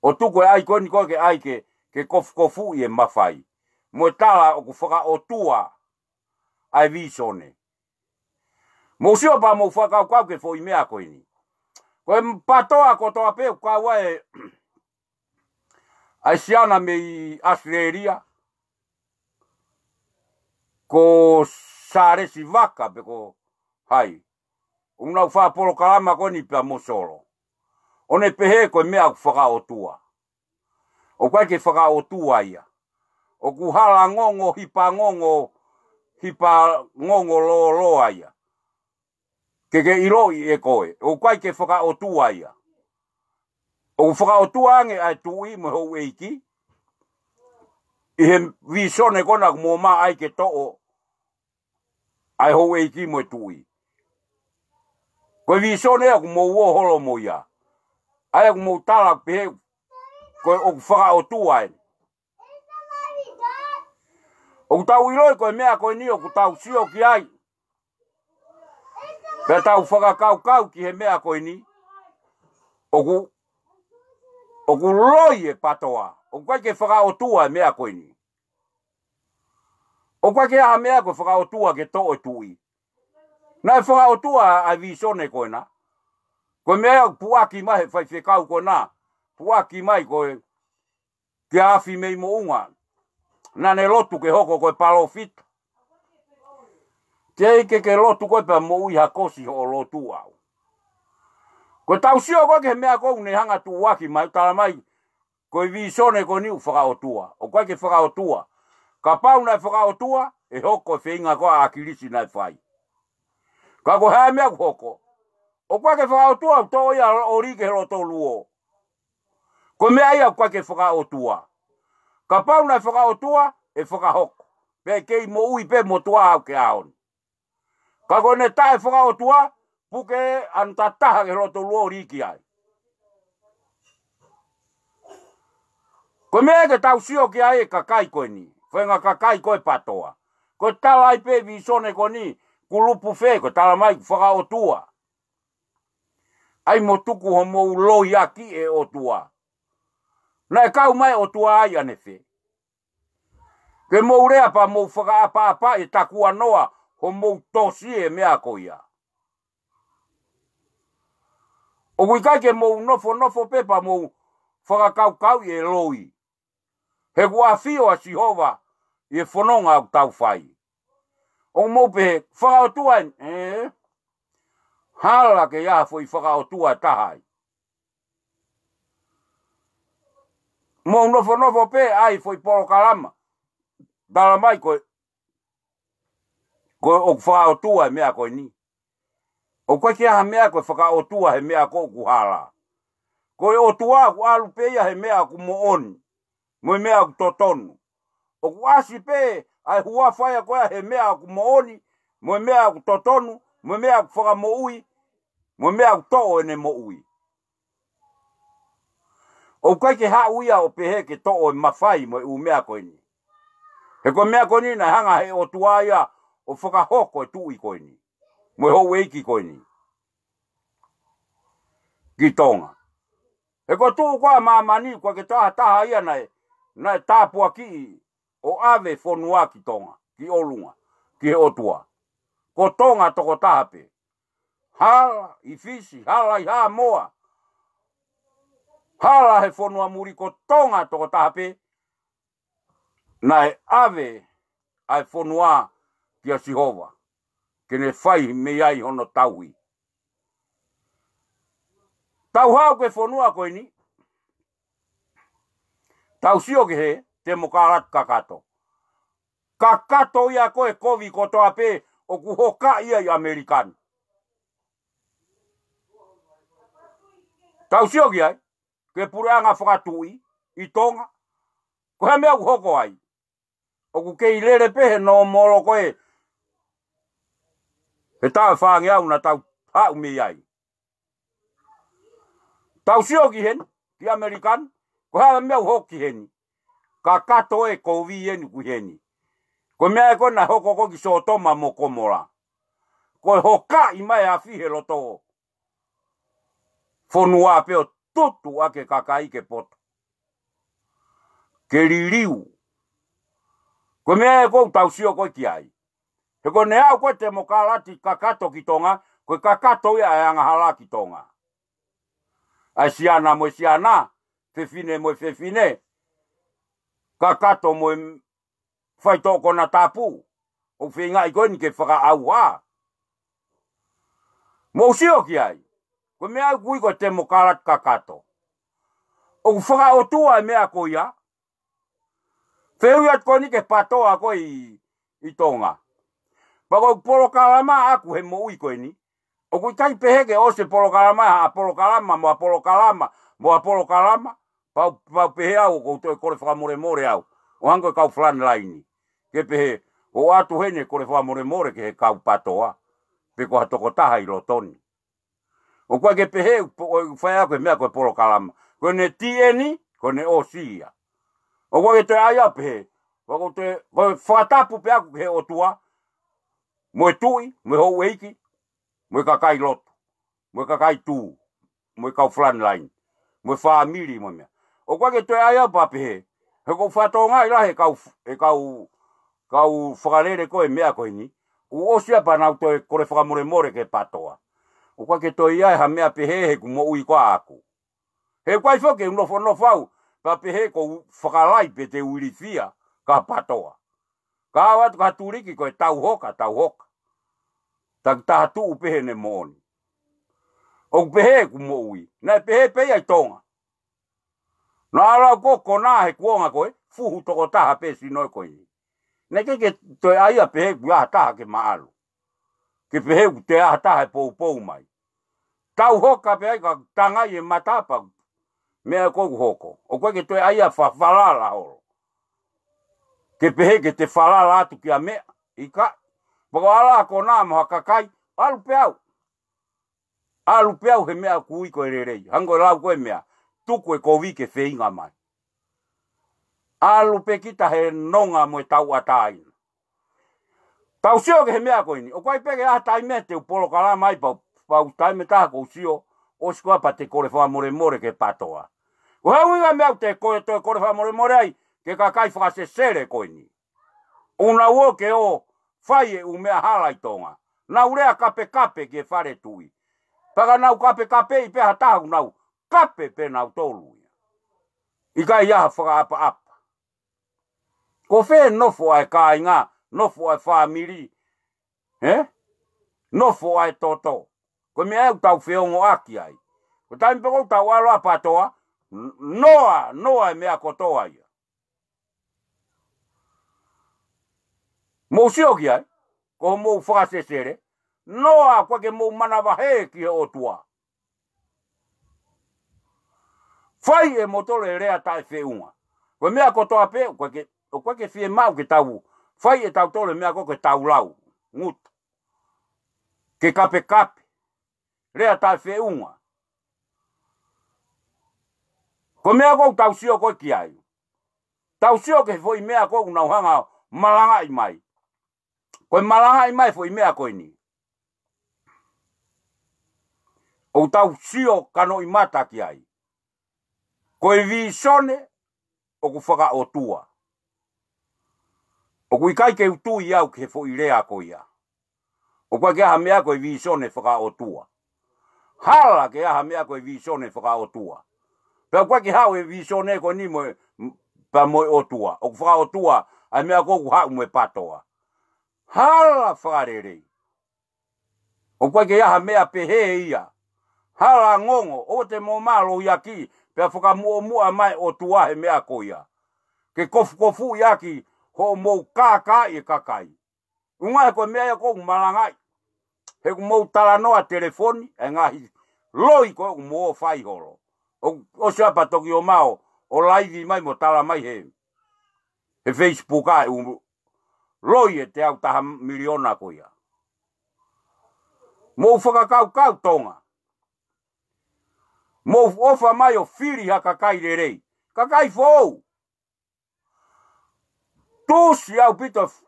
ʻO tuku e ʻai ko eni ko ē ke ʻai ke, ke kofukofuʻi e mafai. Mo e tala ʻoku fakaʻotua ʻa e vīsone. Mou sio pea mou fakakaukau ki he foʻi meʻa ko eni. Ko e PATOA kotoa pē ʻoku kau ai ʻa e siana mei ʻAositelēlia, ko Sālesi Vaka pe ko hai, ʻoku nau fakapolokalama ko eni pea mo Solo, ʻo ne pehē ko e meʻa ʻoku fakaʻotua. ʻOku ʻikai ke fakaʻotua ia. ʻOku hala ngongo, hipa ngongo, hipa ngongo lōloa ia. Ke ke ʻiloʻi ʻe koe, ʻoku ʻikai ke fakaʻotua ia. ʻOku fakaʻotua ange ʻa e tuʻi mo e houʻeiki ʻi he vīsone ko ena ʻoku mou ō mai ai ke toʻo ʻa e houʻeiki mo e tuʻi. Ko e vīsone ʻoku mou ō holo mo ia. ʻA ia ʻoku mou tala pehē ko e ʻoku fakaʻotua ē. ʻOku tau ʻiloʻi ko e meʻa ko eni ʻoku tau sio ki ai, pea tau fakakaukau ki he meʻa ko eni, ʻoku, ʻoku loi e PATOA. ʻOku ʻikai ke fakaʻotua e meʻa ko eni. ʻOku ʻikai ke ʻi ai ha meʻa ko e fakaʻotua ke toʻo e tuʻi. Naʻe fakaʻotua ʻa e vīsone ko ena. Ko e meʻa ʻoku puʻaki mai he faifekau ko ena. Puʻaki mai ko e kia Afi mei Moʻunga. Naʻa ne lotu ke hoko ko e palōfita. Teʻeki ke ke lotu koe pea moʻui ha kosi hoʻo lotu au. Ko e tau sio ko ē ki he meʻa ko ē ʻoku ne hanga tuʻuaki mai, tala mai ko e vīsone ko eni ʻoku fakaʻotua. ʻOku ʻikai ke fakaʻotua. Kapau naʻe fakaʻotua, ʻe hoko e feinga ko ē ʻa ʻAkilisi naʻe fai. Ka ko e hā e meʻa ʻoku hoko? ʻOku ʻikai ke fakaʻotua, ʻoku toʻo ia ʻo lī ki he loto luo. Ko e meʻa ia ʻoku ʻikai ke fakaʻotua. Kapau naʻe fakaʻotua, ʻe fakahoko. Pea kei moʻui pē motuʻa au ki he ʻaho ni. Ka ko ʻene taʻefakaʻotua, puke ʻanenai taha ki he loto luo ʻo lī ki ai. Ko e meʻa ke tau sio ki ai e kakai ko eni. Feinga kakai ko e PATOA. Ko e tala ai pē vīsone ko eni, kulupu fē, ko e tala mai ʻoku fakaʻotua. ʻAi mo tuku hoʻomou loi ʻaki e ʻOtua. Naʻe kau mai e ʻOtua ai ʻanefē? Ke mou lea pea mou fakaʻapaʻapa e takuanoa hoʻomou tosi e meʻa ko ia. ʻOku ʻikai ke mou nofonofo pē pea mou fakakaukauʻi e loi. He ʻoku ʻafio ʻa Sihova ʻi he fononga ʻoku tau fai. ʻOku mou pehē fakaʻotua eni, ē? Hala ke ʻi ai ha foʻi fakaʻotua ʻe taha ai. Mou nofonofo pē ʻai foʻi polokalama. Tala mai ko e, ko e ʻoku fakaʻotua e meʻa ko eni. ʻOku ʻikai ke ʻi ai ha meʻa ko e fakaʻotua he meʻa ko ē ʻoku hala. Ko e ʻOtua ʻoku ʻalu pē ia he meʻa ʻoku moʻoni mo e meʻa ʻoku totonu. ʻOku ʻasi pē ʻa e huafa ia ko ia he meʻa ʻoku moʻoni, mo e meʻa ʻoku totonu, mo e meʻa ʻoku fakamoʻui, mo e meʻa ʻoku toʻo ʻene moʻui. ʻOku ʻikai ke haʻu ia ʻo pehē ke toʻo e mafai mo e ʻū meʻa ko eni. He ko e meʻa ko eni naʻe hanga he ʻOtua ia ʻo fakahoko e tuʻi ko eni mo e houʻeiki ko eni ki Tonga. He ko e tuʻu ko ē ʻa māmani, ʻoku ʻikai ke ʻi ai ha taha ia naʻe, naʻe tāpuakiʻi ʻo ʻave fonua ki Tonga, ki ʻolunga, ki he ʻOtua. Ko Tonga tokotaha pē. Hala ʻi Fisi, hala ʻi Haʻamoa, hala he fonua muli, ko Tonga tokotaha pē naʻe ʻave ʻa e fonua kia Sihova ke ne fai mei ai hono tauhi. Tau haʻu ki he fonua ko eni, tau sio ki he temokalati kakato. Kakato ia ko e kovi kotoa pē ʻoku hokaʻi ai ʻa ʻAmelika ni. Tau sio ki ai, ki he puleʻanga fakatuʻi ʻi Tonga. Ko e hā e meʻa ʻoku hoko ai? ʻOku kei lele pē he nōmolo ko ē he taʻu ʻe fāngeau naʻa tau haʻu mei ai. Tau sio ki heni, ki ʻAmelika ni, ko e hā e meʻa ʻoku hoko ki heni? Kakato e kovi eni ʻoku ʻi heni. Ko e meʻa ē ko ē naʻe hoko ko ē ki Sōtoma mo Komola. Ko e hokaʻi mai e afi he loto fonua pea ʻo tutu ʻaki e kakai ke poto, ke liliu. Ko e meʻa ē ʻoku tau sio ko ē ki ai. He ko e ne aʻu ko e temokalati kakato ki Tonga, ko e kakato ia ʻa e angahala ki Tonga. ʻA e siana mo e siana, fefine mo e fefine, kakato mo e faitoʻo konatapu, ʻoku feingaʻi ko eni ke fakaʻauha. Mou sio ki ai, ko e meʻa ʻoku ui ko e temokalati kakato. ʻOku fakaʻotua e meʻa ko ia, fehuʻi atu ko eni ki he PATOA ko ē ʻi, ʻi Tonga. Pea ko e polokalama ʻaku he moʻui ko eni, ʻoku ʻikai pehē ke ʻosi e polokalama, ha polokalama, mo ha polokalama, mo ha polokalama, pau, pau pehē au ʻoku ou toe kole fakamolemole au, ʻo hangē ko e kau frontline. Ke pehē, ʻoatu heni e kole fakamolemole ki he kau PATOA, pe ko ha tokotaha ʻi loto ni. ʻOku ʻikai ke pehē, ʻoku po-, ʻoku fai ʻaki e meʻa ko e polokalama. Ko ʻene tī eni, ko ʻene ʻosi ia. ʻOku ʻikai ke toe ʻai au pehē, ʻoku toe, ko e fakatapu pē ʻaku ki he ʻOtua, mo e tuʻi, mo e houʻeiki, mo e kakai lotu, mo e kakai tū, mo e kau frontline, mo e fāmili, mo e meʻa. ʻOku ʻikai ke toe ʻai au pea pehē, he ʻoku ou fakatokangaʻi lahi e kau, e kau, kau fakalele ko e meʻa ko eni, ʻoku ʻosi ia pea nau toe kole fakamolemole ki he PATOA. ʻOku ʻikai ke toe ʻi ai ha meʻa pehē he ʻoku moʻui ko ʻaku. He ʻoku ʻikai foki ke u nofonofo au, pea pehē ʻoku ou fakalai pe te u ilifia ki he PATOA. Ka ʻoatu ka tuliki ko e tau hoka, tau hoka. Takitaha tuʻu pē heʻene moʻoni. ʻOku pehē ʻeku moʻui. Naʻe pehē pē ia ʻi Tonga. Naʻa lau ko kona he kuonga ko ē, fuhu tokotaha pē sino ē ko eni. Naʻe ʻikai ke toe ʻai ia pehē ʻoku ʻi ai ha taha ke maʻalu. Ke pehē ʻoku toe ʻi ai ha taha ʻe poupou mai. Tau hoka pē ai ka tangai e mata pea meʻa ko ē ʻoku hoko. ʻOku ʻikai ke toe ʻai ia fa-, falala holo. Ke pehē ke te falala atu ki ha meʻa, ʻikai. Pea ko e ʻalu ko ena mo ha kakai, ʻalu pē au. ʻAlu pē au he meʻa ʻoku ui ko e lelei. Hangē ko e lau ko e meʻa, tuku e kovi ke feinga mai. ʻAlu pē kita he nonga mo e tauʻatāina. Tau sio ki he meʻa ko eni. ʻOku ʻi ai pē ke ʻi ai ha taimi te u polokalama ai pea, pea ʻoku taimi taha ʻoku ou sio, ʻosi ko ia pea te kole fakamolemole ki he PATOA. Ko e ʻuhinga e meʻa ʻoku te ko-, toe kole fakamolemole ai, ki he kakai fakasesele ko eni. ʻOku nau ō ke ō fai e ʻū meʻa hala ʻi Tonga. Nau lea kapekape ki he fale tuʻi. Pea ka nau kapekapeʻi pē ha taha ʻoku nau kape pē nautolu ia. ʻIkai ʻi ai ha fakaʻapaʻapa. Ko fē nofo ʻa e kāinga, nofo ʻa e fāmili, ē? Nofo ʻa e toto. Ko e meʻa ē ʻoku tau feongoʻaki ai. Ko e taimi pē ʻoku tau ʻalu ʻa PATOA, n-, noa, noa e meʻa kotoa ia. Mou sio ki ai, ko hoʻomou fakasesele, noa ʻoku ʻikai ke mou manavahē ki he ʻOtua. Fai ʻe moutolu e lea taʻefeʻunga. Ko e meʻa kotoa pē, ʻoku ʻikai ke, ʻoku ʻikai ke fiemaʻu ke tau fai ʻe tautolu e meʻa ko ē ke tau lau, ngutu. Ke kapekape, lea taʻefeʻunga. Ko e meʻa ʻoku tau sio ko ē ki ai. Tau sio ki he foʻi meʻa ʻoku nau hanga ʻo malangaʻi mai. Ko e malangaʻi mai foʻi meʻa ko eni. ʻOku tau sio kanoʻimata ki ai. Ko e vīsone ʻoku fakaʻotua. ʻOku ʻikai ke u tui au ki he foʻi lea ko ia. ʻOku ʻikai ke ʻi ai ha meʻa ko e vīsone fakaʻotua. Hala ke ʻi ai ha meʻa ko e vīsone fakaʻotua. Pea ʻoku ʻikai ke haʻu e vīsone ko eni mo e, pea mo e ʻOtua. ʻOku fakaʻotua ʻa e meʻa ko ē ʻoku haʻu mo e PATOA. Hala fakalelei. ʻOku ʻikai ke ʻi ai ha meʻa pehē ia. Hala ngongo, ʻoua te mou mālohi ʻaki, pea fakamuʻomuʻa mai ʻOtua he meʻa ko ia. Ke kofukofuʻi ʻaki hoʻomou kākaaʻi e kakai. ʻUhinga he ko e meʻa ia ʻoku ou malangaʻi. He ʻoku mou talanoa telefoni, e ngaahi loi ko ē ʻoku mou fai holo. ʻO, ʻosi ia pea toki ō mai ʻo, ʻo laivi mai mo tala mai he, he Facebook ʻa e ʻū loi ʻe teau taha miliona ko ia. Mou fakakaukau Tonga. Mou ʻofa mai ʻo fili ha kakai lelei. Kakai foʻou. Tuʻusi ʻaupito f-,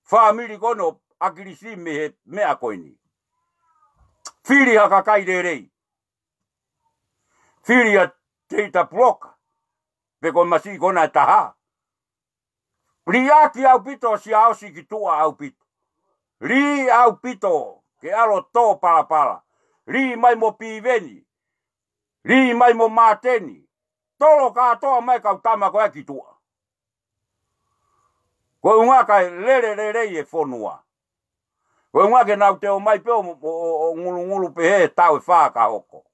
fāmili ko eni ʻo ʻAkilisi mei he meʻa ko eni. Fili ha kakai lelei. Fili ʻa Teita Puloka. Pe ko e masiʻi ko ena ʻe taha. Liʻaki ʻaupito ʻa Siaosi ki tuʻa ʻaupito. Lī ʻaupito ke ʻalu ʻo tō palapala. Lī mai mo Piveni. Lī mai mo Māteni. Tolo kātoa mai kau tama ko ē ki tuʻa. Ko e ʻuhinga kae lele lelei e fonua. Ko e ʻuhinga ke nau toe ō mai pē ʻo, ʻo, ʻo, ʻo ngulungulu pē he taʻu ʻe fā ka hoko.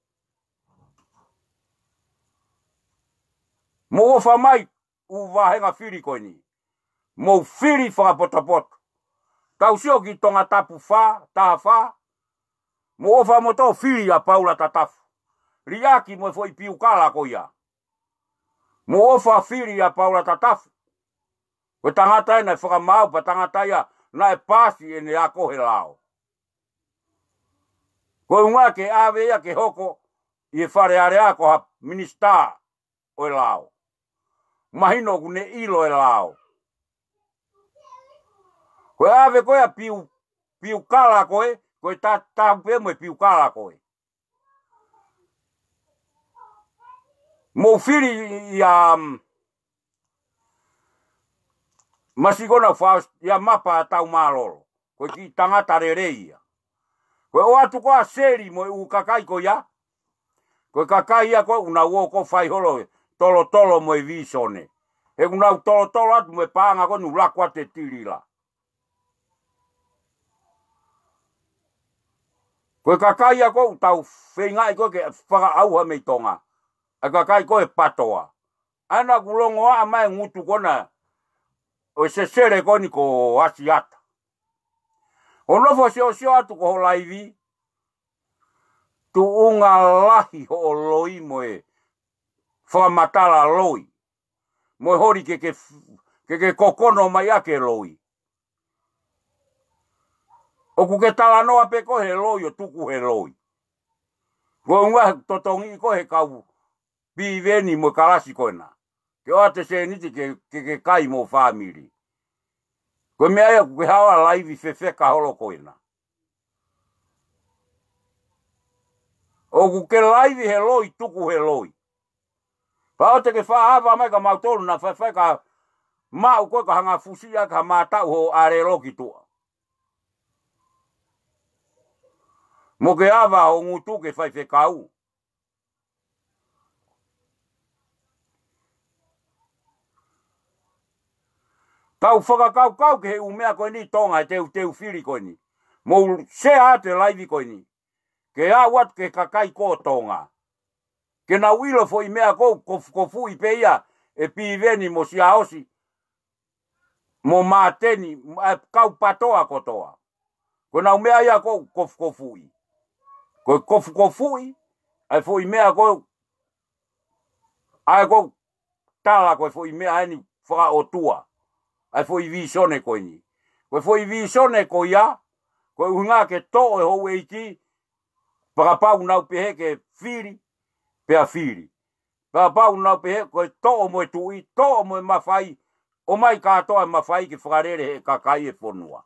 Mou ʻofa mai ʻū vāhenga fili ko eni. Mou fili fakapotopoto. Tau sio ki Tongatapu fā, taha fā. Mou ʻofa moutolu fili ʻa Paula Tatafu. Liʻaki mo e foʻi piukala ko ia. Mou ʻofa fili ʻa Paula Tatafu. Ko e tangata ē naʻe fakamaau pea tangata ia naʻe paasi ʻene ako he lao. Ko e ʻuhinga ke ʻave ia ke hoko ʻi he Fale Alea ko ha minisitā ʻo e lao. Mahino ʻoku ne ʻilo e lao. Ko e ʻave ko ē ʻa piu, piukala ko ē, ko e ta, tapu pē mo e piukala ko ē. Mou fili ia, mm, Masikona fa ia Mapa Taumālolo. Ko e kiʻi tangata lelei ia. Ko e ʻoatu ko ē ʻa Seli mo e ʻū kakai ko ia. Ko e kakai ia ko ē ʻoku nau ō ko ē fai holo e tolotolo mo e vīsone. He ʻoku nau tolotolo atu mo e paʻanga ko ē ʻoku nau laku atu e tilila. Ko e kakai ia ko ē ʻoku tau feingaʻi ko ē ke fakaʻauha mei Tonga. ʻA e kakai ko ē ʻe Patoa. ʻA ia naʻa ku longoaʻa mai e ngutu ko ena ʻo e sesele ko eni ko Asiata. ʻO nofo siosio atu ko ho laivi, tuʻunga lahi hoʻo loi mo e fakamatala loi. Mo e holi ke ke, ke ke kokono mai ʻaki e loi. ʻOku ke talanoa pē ko ē he loi ʻo tuku he loi. Ko e ʻuhinga he totongi ko ē he kau Piveni mo e kalasi ko ena. Ke ʻoatu e sēniti ke, ke, ke kai mo e fāmili. Ko e meʻa ia ʻoku ke haʻu ʻo laivi fefeka holo ko ena. ʻOku ke laivi he loi, tuku he loi. Pea ʻoua te ke faʻa ava mai kia mautolu naʻa faifai ka maʻu ko ē ka hanga fusi ʻaki ha mātaʻu hoʻo ʻalelo ki tuʻa. Mo ke ava ho ngutu ke faifekau. Tau fakakaukau ki he ʻū meʻa ko eni Tonga, he teuteu fili ko eni. Mou share atu e laivi ko eni. Ke aʻu atu ki he kakai ko ē Tonga. Ke nau ʻilo e foʻi meʻa ko ē ʻoku kofukofuʻi pē ia ʻe Piveni mo Siaosi mo Māteni, ʻa e kau Patoa kotoa. Ko ʻenau meʻa ia ko ē ʻoku kofukofuʻi. Ko e kofukofuʻi ʻa e foʻi meʻa ko ē, ʻa ē ko ē ʻoku tala ko e foʻi meʻa eni fakaʻotua. ʻA e foʻi vīsone ko eni. Ko e foʻi vīsone ko ia, ko e ʻuhinga ke toʻo e houʻeiki, pea kapau ʻoku nau pehē ke fili, pea fili. Pea kapau ʻoku nau pehē ko e toʻo mo e tuʻi, toʻo mo e mafai, ʻomai kātoa e mafai ke fakalele he kakai e fonua.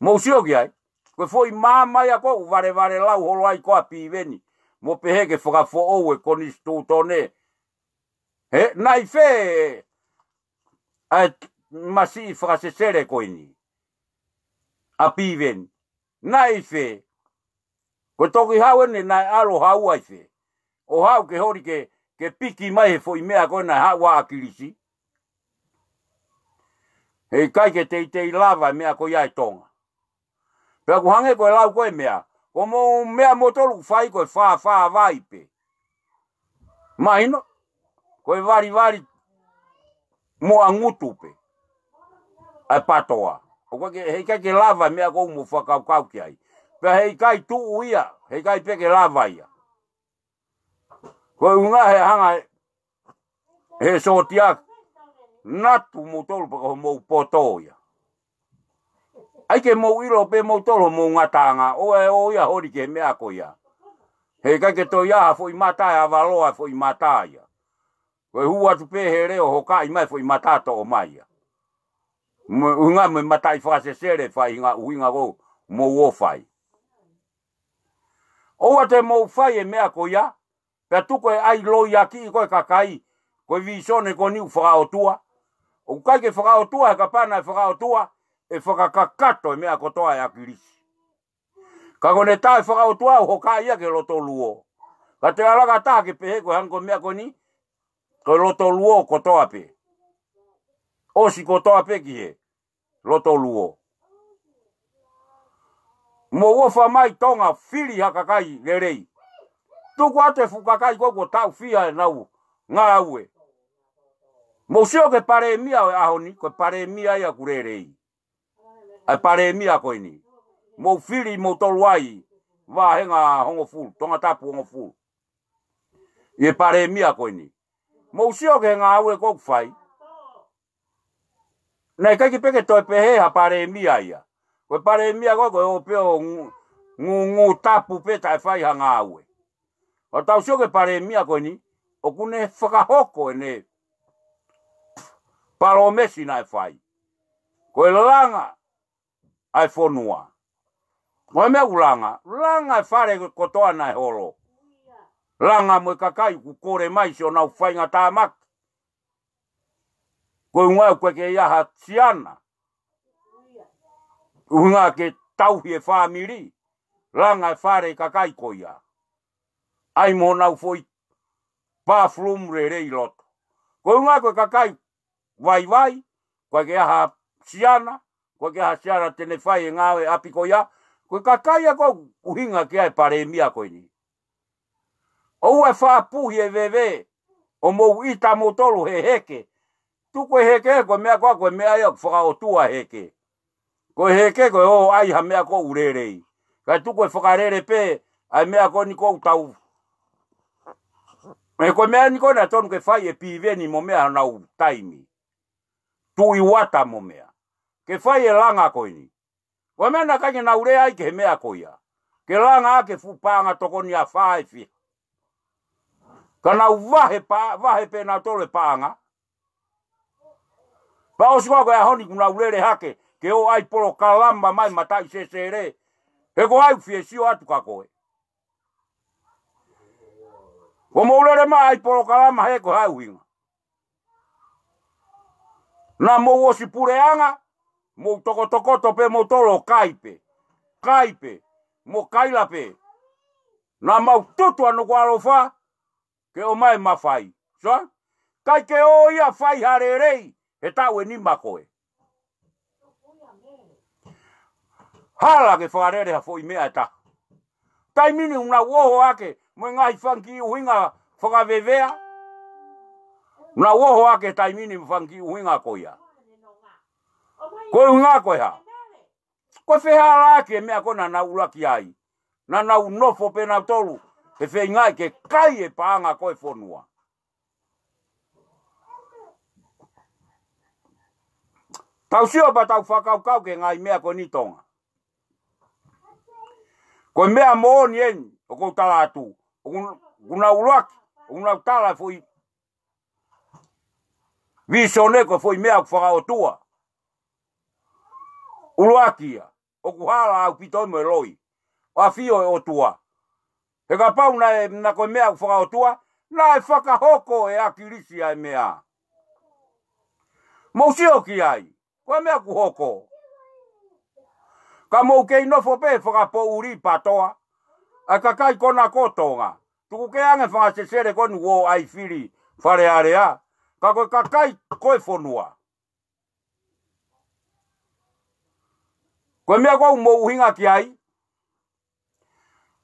Mou sio ki ai, ko e foʻi maama ia ko ē ʻoku valevale lau holo ai ko ē ʻa Piveni, mo pehē ke fakafoʻou e konisitūtone. He, naʻe ʻi fē ʻa e masiʻi fakasesele ko eni ʻa Piveni? Naʻe ʻi fē? Ko e toki haʻu eni naʻe ʻalu ʻo haʻu ai fē? ʻO haʻu ke holi ke, ke piki mai he foʻi meʻa ko ē naʻe haʻu ai ʻa ʻAkilisi. Heʻikai ke teitei lava e meʻa ko ia ʻe Tonga. Pea ʻoku hangē ko e lau ko ē meʻa. Ko hoʻomou meʻa moutolu ʻoku fai ko e fāfā vai pē. Mahino, ko e valivali mo e ngutu pē ʻa e Patoa. ʻOku ʻikai ke, heʻikai ke lava e meʻa ko ē ʻoku mou fakakaukau ki ai. Pea heʻikai tuʻu ia, heʻikai pē ke lava ia. Ko e ʻuhinga he hanga he sōtia, natu moutolu pea ko hoʻomou poto ia. ʻAi ke mou ʻilo pē moutolu hoʻomou ngataʻanga, ʻoua ʻe ō ia holi ki he meʻa ko ia. Heʻikai ke toe ʻi ai ha foʻi mata ʻe avaloa e foʻi mata ia. Ko e hū atu pē he leo hokaʻi mai e foʻi mata toʻo mai ia. Mo e ʻuhinga mo e mataʻi fakasesele fai hinga ʻuhinga ko ē ʻoku mou ō fai. ʻOua te mou fai e meʻa ko ia, pea tuku e ʻai loiʻaki ko ē e kakai, ko e vīsone ko eni ʻoku fakaʻotua. ʻOku ʻikai ke fakaʻotua he kapau naʻe fakaʻotua, ʻe fakakakato e meʻa kotoa ʻe ʻAkilisi. Ka ko ʻene taʻefakaʻotua ʻoku hokaʻi ia ki he loto luo. Ka te ala ka taha ke pehē ko e hangē ko e meʻa ko eni, ko e loto luo kotoa pē. ʻOsi kotoa pē ki he loto luo. Mou ʻofa mai Tonga, fili ha kakai lelei. Tuku atu e fuʻu kakai ko ē kuo taʻu fiha ʻenau ngāue. Mou sio ki he palēmia ʻo e ʻaho ni, ko e palēmia ia ʻoku lelei. ʻA e palēmia ko eni. Mou fili, mou tolu ai, vāhenga hongofulu, Tongatapu hongofulu. ʻI he palēmia ko eni. Mou sio ki he ngāue ko ē ʻoku fai. Naʻe ʻikai ke pehē ke toe pehē ha palēmia ia. Ko e palēmia ko ē, ko e ō pē ʻo ngū, ngū, ngū tapu pē taʻe fai ha ngāue. ʻO tau sio ki he palēmia ko eni, ʻoku ne fakahoko ʻene palōmesi naʻe fai. Ko e langa ʻa e fonua. Ko e meʻa ʻoku langa, langa e fale kotoa naʻe holo. Langa mo e kakai ʻoku kole mai siʻonau faingataʻa maki. Ko e ʻuhinga ʻoku ʻikai ke ʻi ai ha siana. ʻUhinga ke tauhi e fāmili. Langa e fale kakai ko ia. ʻAi mo honau foʻi bathroom lelei ʻi loto. Ko e ʻuhinga ko e kakai vaivai, ʻoku ʻikai ke ʻi ai ha siana, ʻoku ʻikai ke ʻi ai ha siana te ne fai e ngāue ʻapi ko ia, ko e kakai ia ʻoku ʻuhinga ki ai e palēmia ko eni. ʻOua ʻe fakapuhi e veve, ʻo mou ʻita moutolu he heke. Tuku e heke, ko e meʻa ko ē, ko e meʻa ia ʻoku fakaʻotua e heke. Ko e heke, ko e ō ʻai ha meʻa ʻoku lelei. Kae tuku e fakalele pē, ʻa e meʻa ko eni ʻoku tau. ʻE ko e meʻa ni ko ē naʻe tonu ke fai ʻe Piveni mo meʻa honau taimi. Tuʻi Uata mo meʻa. Ke fai e langa ko eni. Ko e meʻa naʻe ʻikai ke nau lea ai ki he meʻa ko ia. Ke langa ʻaki e fuʻu paʻanga tokoni ʻa fā e fiha. Ka nau vahe pa, vahe pē nautolu e paʻanga. Pea ʻosi ko ē ko e ʻaho ni kuo nau lele hake, ke ō ʻai polokalama mai mataʻi sesele. He ko hai ʻoku fie sio atu kia koe. Ko mou lele mai ʻai polokalama he ko hai ʻuhinga. Naʻa mou ʻosi puleʻanga, mou tokotokoto pē moutolu ʻo kai pē. Kai pē, mo kaila pē. Naʻa mau tutu ʻa Nukuʻalofa, ke ʻomai e mafai. So, ʻikai ke ō ia fai ha lelei, he taʻu ʻe nima ko ē. Hala ke fakalele ha foʻi meʻa ʻe taha. Taimi ni ʻoku nau ʻoho ake, mo e ngaahi fanga kiʻi ʻuhinga fakavevea. ʻOku nau ʻoho ake taimi ni mo e fanga kiʻi ʻuhinga ko ia. Ko e ʻuhinga ko e hā. Ko e fehālaaki e meʻa ko ē naʻa nau ʻuluaki ai. Naʻa nau nofo pē nautolu, he feingaʻi ke kai e paʻanga ko ē e fonua. Tau sio pea tau fakakaukau ki he ngaahi meʻa ko eni Tonga. Ko e meʻa moʻoni eni, ʻoku ou tala atu. ʻOku, ʻoku nau ʻuluaki, ʻoku nau tala e foʻi vīsone ko e foʻi meʻa ʻoku fakaʻotua. ʻUluaki ia, ʻoku hala ʻaupito mo e loi. ʻAfio e ʻOtua. He kapau naʻe, naʻa ko e meʻa ʻoku fakaʻotua, naʻe fakahoko ʻe ʻAkilisi ʻa e meʻa. Mou sio ki ai, ko e meʻa ʻoku hoko. Ka mou kei nofo pē fakapoʻuli patoa. ʻA e kakai ko ena ko Tonga. Tuku ke ange fanga sesele ko eni ʻoku ō ʻai fili Fale Alea. Ka ko e kakai ko e fonua. Ko e meʻa ʻoku mou ʻuhinga ki ai.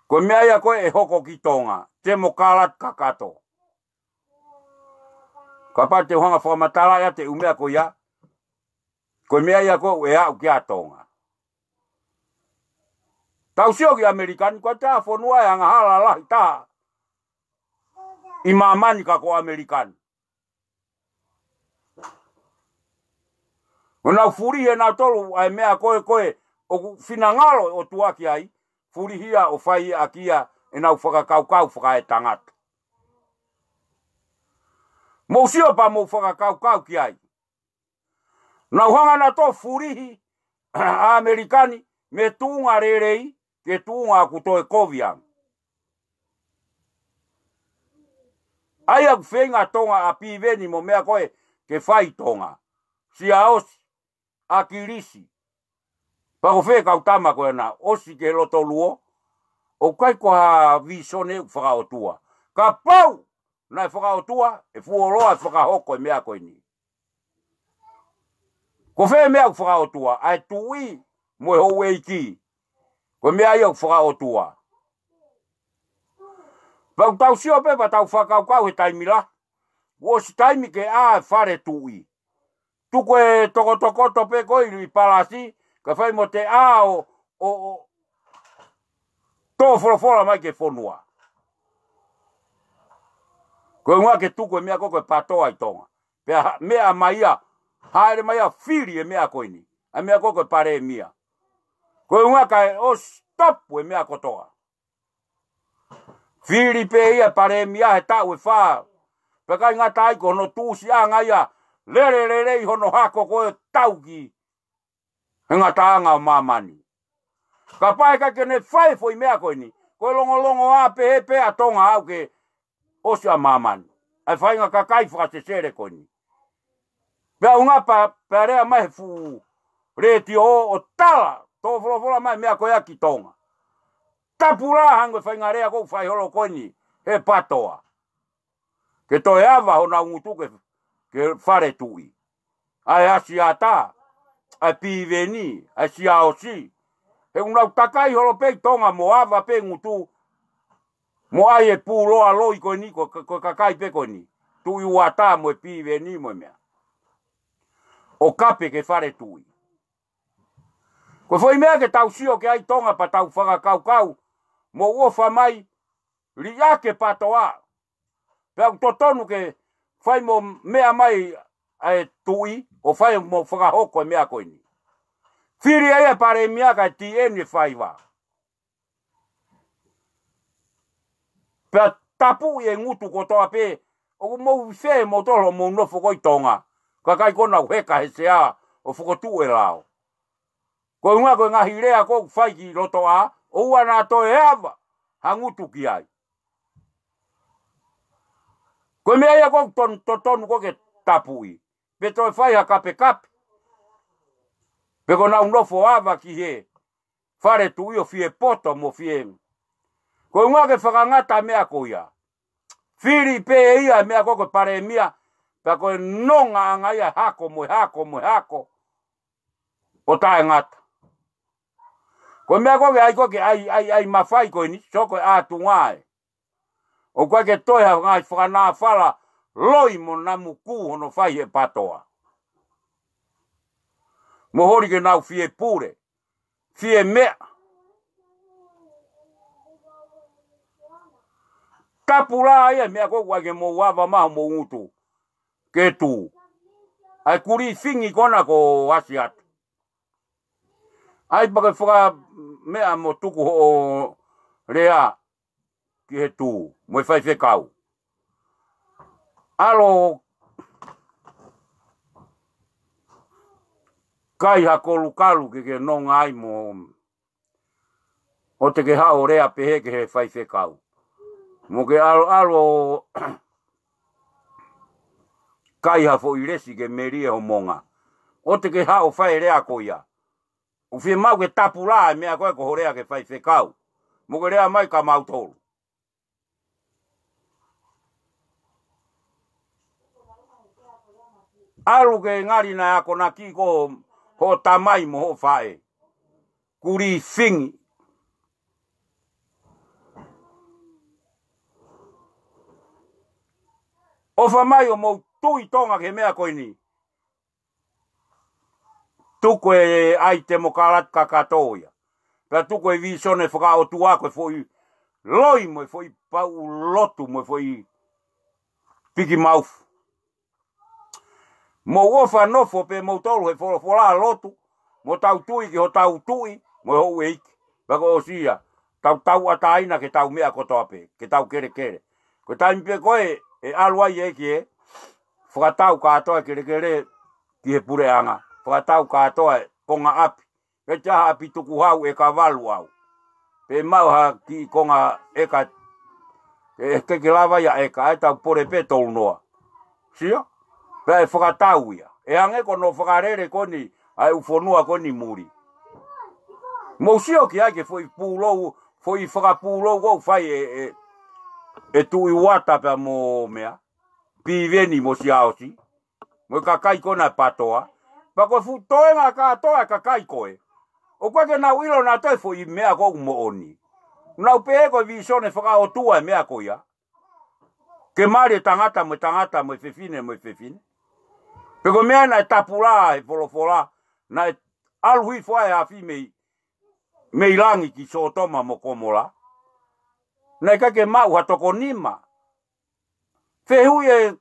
Ko e meʻa ia ko ē ʻe hoko ki Tonga. Temokalati kakato. Kapau te u hanga fakamatala ia te u meʻa ko ia. Ko e meʻa ia ko ē ʻe aʻu ki ai Tonga. Tau sio ki ʻAmelika ni, ko e taha fonua ʻe angahala lahi taha ʻi māmani ka ko ʻAmelika ni. ʻO nau fulihi ʻe nautolu ʻa e meʻa ko ē, ko ē ʻoku finangalo e ʻOtua ki ai, fulihi ia ʻo fai ʻaki ia ʻenau fakakaukau fakaetangata. Mou sio pea mou fakakaukau ki ai. Nau hanga nautolu fulihi ʻa ʻAmelika ni mei he tuʻunga lelei ki he tuʻunga ʻoku toe kovi ange. ʻA ia ʻoku feinga Tonga ʻa Piveni mo meʻa ko ē ke fai Tonga. Siaosi, ʻAkilisi, Pea ko fē kau tama ko ena, ʻosi ke loto luo, ʻoku ʻikai ko ha visone ʻoku fakaʻotua. Kapau naʻe fakaʻotua, ʻe fuoloa ʻe fakahoko e meʻa ko eni. Ko fē meʻa ʻoku fakaʻotua, ʻa e tuʻi mo e houʻeiki. Ko e meʻa ia ʻoku fakaʻotua. Pea ʻoku tau sio pē pea tau fakakaukau he taimi lahi, kuo ʻosi taimi ke ʻā e fale tuʻi. Tuku e tokotokoto pē ko ē ʻi Palasi, kae fai mo te ʻā ʻo, ʻo, ʻo tō folofola mai ki he fonua. Ko e ʻuhinga ke tuku e meʻa ko ē ko e PATOA ʻi Tonga. Pea ha-, meʻa mai ia, hāʻele mai ia fili e meʻa ko eni. ʻA e meʻa ko ē ko e palēmia. Ko e ʻuhinga kae ʻosi tapu e meʻa kotoa. Fili pē ia palēmia he taʻu ʻe fā. Pea ʻikai ngata ai ko hono tuʻusiʻanga ia, lele lelei hono hako ko e tauki he ngataʻanga ʻo māmani. Kapau ʻe ʻikai ke ne fai foʻi meʻa ko eni, ko e longolongoa pē he pē ʻa Tonga ʻaʻu ke ʻosi ʻa māmani. ʻA e faʻahinga kakai fakasesele ko eni. Pea ʻuhinga pea, pea lea mai he fuʻu letiō ʻo tala, tō folofola mai meʻa ko ia ki Tonga. Tapu lā hangē ko e faʻahinga lea ko ē ʻoku fai holo ko eni he PATOA. Ke toe ava honau ngutu ke, ke fale tuʻi. ʻA e Asiata, ʻa e Piveni, ʻa e Siaosi. He ʻoku nau takai holo pē ʻi Tonga mo ava pē ngutu, mo ʻai e pūloa loi ko eni, ko, ko, ko e kakai pē ko eni. Tuʻi Uata mo e Piveni mo e meʻa. ʻO kape ke fale tuʻi. Ko e foʻi meʻa ke tau sio ki ai Tonga pea tau fakakaukau, mou ʻofa mai, liʻaki e PATOA. Pea ʻoku totonu ke fai mo meʻa mai ʻa e tuʻi, ʻo fai mo fakahoko e meʻa ko eni. Fili ai e palēmia kae T N F five. Pea tapuʻi e ngutu kotoa pē, ʻoku mou fē moutolu hoʻomou nofo ko ē ʻi Tonga, kakai ko ē ʻoku nau heka he sea ʻo fokotuʻu e lao. Ko e ʻuhinga ko e ngaahi lea ko ē ʻoku fai ki loto ʻā, ʻoua naʻa toe ava ha ngutu ki ai. Ko e meʻa ia ko ē ʻoku ton-, totonu ko ē ke tapuʻi. Pe toe fai ha kapekape. Pe ko ʻenau nofo ava ki he fale tuʻi ʻo fie poto mo fie. Ko e ʻuhinga ke fakangata meʻa ko ia. Fili pē ia meʻa ko ē ko e palēmia, pea ko e nongaʻanga ia hako mo e hako mo e hako. ʻO taʻengata. Ko e meʻa ko ē ke ʻai ko ē ke ʻai, ʻai, ʻai mafai ko eni, sio ko e ʻātunga ē. ʻOku ʻikai ke toe ha ngaahi fakanāfala loi mo namu kū hono fai he PATOA. Mo holi ke nau fie pule, fie meʻa. Tapu lā ia meʻa ko ē ʻoku ʻai ke mou ava mai homou ngutu ke tū. ʻA e kulī fingi ko ena ko Asiata. ʻAi pea ke fakameʻa mo tuku hoʻo lea ki he tū, mo e faifekau. ʻAlu ʻo kai ha kolukalu ke ke nonga ai mo ʻoua te ke haʻu ʻo lea pehē ki he faifekau. Mo ke ʻalu, ʻalu ʻo kai ha foʻi lesi ke melie ho monga. ʻOua te ke haʻu ʻo fai e lea ko ia. ʻOku fiemaʻu ke tapu lā e meʻa ko ē ko hoʻo lea ki he faifekau. Mo ke lea mai kia mautolu. ʻAlu ke ngali naʻe akonaki ko hoʻo tamai mo hoʻo faʻē. Kulī fingi. ʻOfa mai ʻo mou tui Tonga ki he meʻa ko eni. Tuku e ʻai temokalati kakato ia. Pea tuku e visone fakaʻotua ko e foʻi loi mo e foʻi pauʻu lotu mo e foʻi piki maufu. Mou ʻofa nofo pē moutolu he folofola lotu, mo tau tui ki hotau tuʻi, mo e houʻeiki. Pea ko e ʻosi ia, tau tauʻatāina ke tau meʻa kotoa pē, ke tau kelekele. Ko e taimi pē ko ē, ʻe ʻalu ai e ʻEiki ē, fakatau kātoa e kelekele ki he puleʻanga, fakatau kātoa e konga ʻapi. Ke te aha ʻapi tukuhau ʻe ka valu au. Pe mau ha kiʻi konga ʻeka, ke, ke, ke lava ia ʻeka, ʻe tau pole pē tolu noa. Sio? Pea ʻe fakatau ia. ʻE hangē ko hono fakalele ko eni, ʻa e ʻū fonua ko eni muli. Mou sio ki ai ki he foʻi pūlou, foʻi fakapūlou ʻoku fai ʻe, ʻe, ʻe Tuʻi Uata pea mo meʻa, Piveni mo Siaosi, mo e kakai ko ena ʻa e PATOA. Pea ko e fuʻu toenga kātoa ʻa e kakai ko ē, ʻoku ʻikai ke nau ʻilo nautolu e foʻi meʻa ko ē ʻoku moʻoni. Nau pehē ko e vīsone fakaʻotua e meʻa ko ia, ke mali e tangata mo e tangata mo e fefine mo e fefine. Pe ko e meʻa naʻe tapulā he folofola, naʻe ʻalu hifo ai e afi mei, mei langi ki Sōtoma mo Komola. Naʻe ʻikai ke maʻu ha toko nima. Fehuʻi e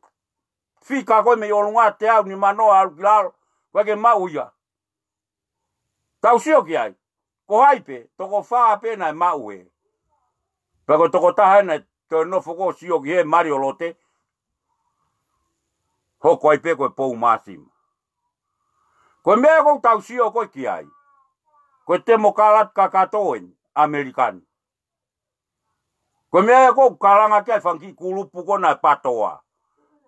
fika ko ē mei ʻolunga, teau nimanoa ʻalu ki lalo, ʻikai ke maʻu ia. Tau sio ki ai. Ko hai pē, toko fā pē naʻe maʻu ē. Pea ko e toko taha ē naʻe toe nofo ko ē ʻo sio ki he mali ʻo Lote, hoko ai pē ko e pou māsima. Ko e meʻa ʻoku tau sio ko ē ki ai, ko e temokalati kakato eni ʻAmelika ni. Ko e meʻa ia ʻoku kalanga ki ai e fanga kiʻi kulupu ko ena ʻa e PATOA.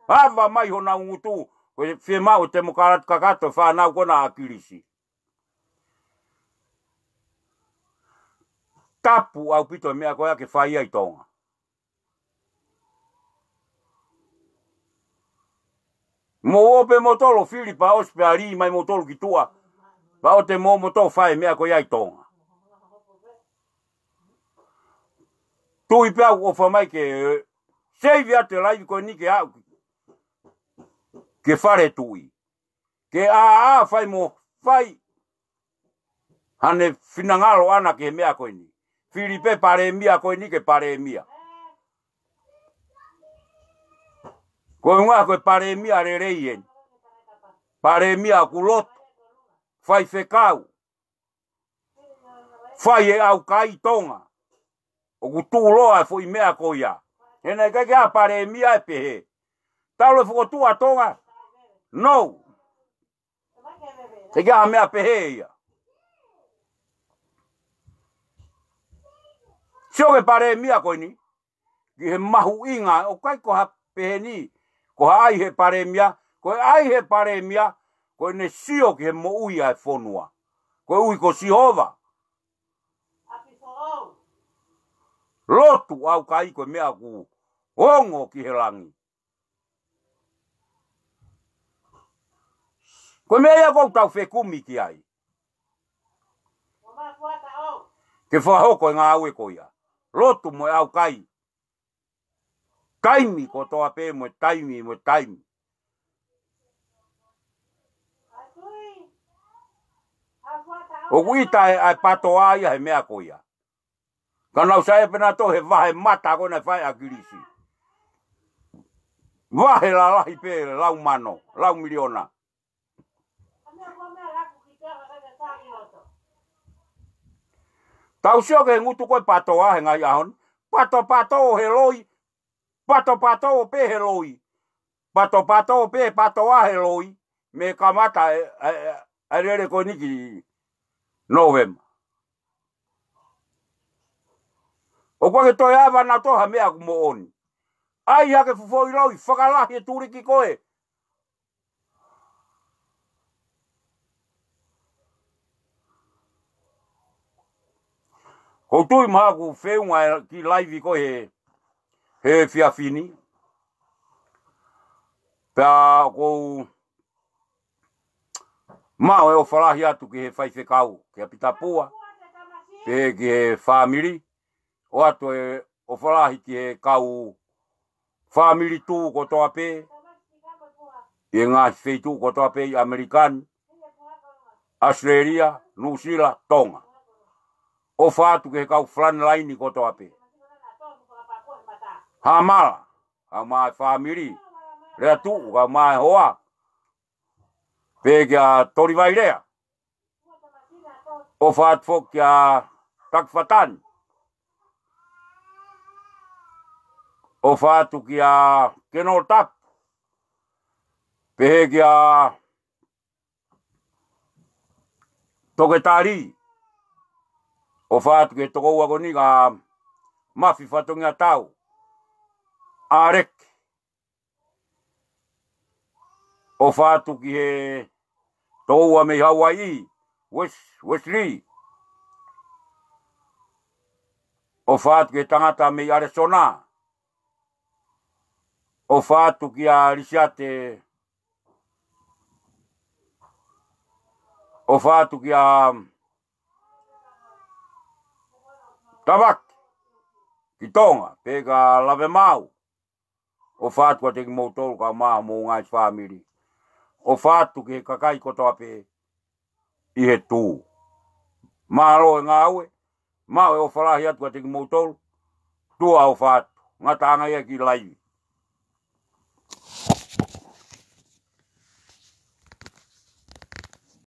Ava mai honau ngutu, ko e fiemaʻu e temokalati kakato e fānau ko ena ʻa ʻAkilisi. Tapu ʻaupito e meʻa ko ia ke fai ai ʻi Tonga. Mou ō pē moutolu ʻo fili pea ʻosi pea lī mai moutolu ki tuʻa. Pea ʻoua te mou moutolu fai e meʻa ko ia ʻi Tonga. Tui pē au ʻofa mai ke seivi atu e laivi ko eni ke aʻu ki he fale tuʻi. Ke ʻā ʻā fai mo fai haʻane finangalo ʻana ki he meʻa ko eni. Fili pē palēmia ko eni ke palēmia. Ko e ʻuhinga ko e palēmia lelei eni. Palēmia ʻoku lotu, faifekau, fai e ʻaukai ʻi Tonga. ʻOku tuʻuloa e foʻi meʻa ko ia. He naʻe ʻikai ke ʻi ai ha palēmia ʻe pehē. Talu e fokotuʻu ʻa Tonga? No. ʻIkai ke ʻi ai ha meʻa pehē ia. Sio ki he palēmia ko eni, ki he mahuʻinga, ʻoku ʻikai ko ha pehē ni, ko ha ʻai he palēmia, ko e ʻai he palēmia, ko ʻene sio ki he moʻui ʻa e fonua. Koeʻuhi ko Sihova. Lotu ʻaukai ko e meʻa ʻoku ongo ki he langi. Ko e meʻa ia ʻoku tau fekumi ki ai. Ke fakahoko e ngāue ko ia. Lotu mo e ʻaukai. Taimi kotoa pē mo e taimi mo e taimi. ʻOku ʻita e, ʻa e PATOA ia he meʻa ko ia. Ka nau saiʻia pē nautolu he vahe mata ko ē naʻe fai ʻe ʻAkilisi. Vahe lalahi pē lau mano, lau miliona. Tau sio ki he ngutu ko ē PATOA he ngaahi ʻaho ni. Patopato he loi, patopato pē he loi. Patopato pē PATOA he loi, mei he kamata e, e, e, e lele ko eni ki Nōvema. ʻOku ʻikai ke toe ʻi ai ha meʻa ʻoku moʻoni. ʻAi hake fuʻu foʻi loi, fakalahi e tuliki ko ē. ʻOku ou tui mahalo ʻoku feʻunga e kiʻi laivi ko ē he, he efiafi ni. Pea ʻoku ou maʻu e ʻofa lahi atu ki he faifekau, kia Pita Pua, pehē ki he fāmili, ʻoatu e ʻofa lahi ki he kau fāmili tuʻu kotoa pē, ʻi he ngaahi feituʻu kotoa pē ʻi ʻAmelika ni, ʻAositelēlia, Nuʻusila, Tonga. ʻOfa atu ki he kau frontline kotoa pē. Hamala, kau mai fāmili, Lea Tuʻu, kau mai hoa. Pehē kia Toli Vailea. ʻOfa atu foki kia Taki Fatani. ʻOfa atu kia Kenolo Tapu. Pehē kia Toketā Lī. ʻOfa atu ki he tokoua ko eni kia Mafi Fatongia Tau. ʻAleki. ʻOfa atu ki he tokoua mei Hauaiʻi, Wes-, Wesley. ʻOfa atu ki he tangata mei ʻAlesona. ʻOfa atu kia Lisiate. ʻOfa atu kia Tavaki ki Tonga, pea kia Lavemau. ʻOfa atu kiate kimoutolu kae ʻumaʻā homou ngaahi fāmili. ʻOfa atu ki he kakai kotoa pē ʻi he tuʻa. Mālō e ngāue, maʻu e ʻofa lahi atu kiate kimoutolu, tuʻa ʻofa atu. Ngataʻanga ia ki laivi.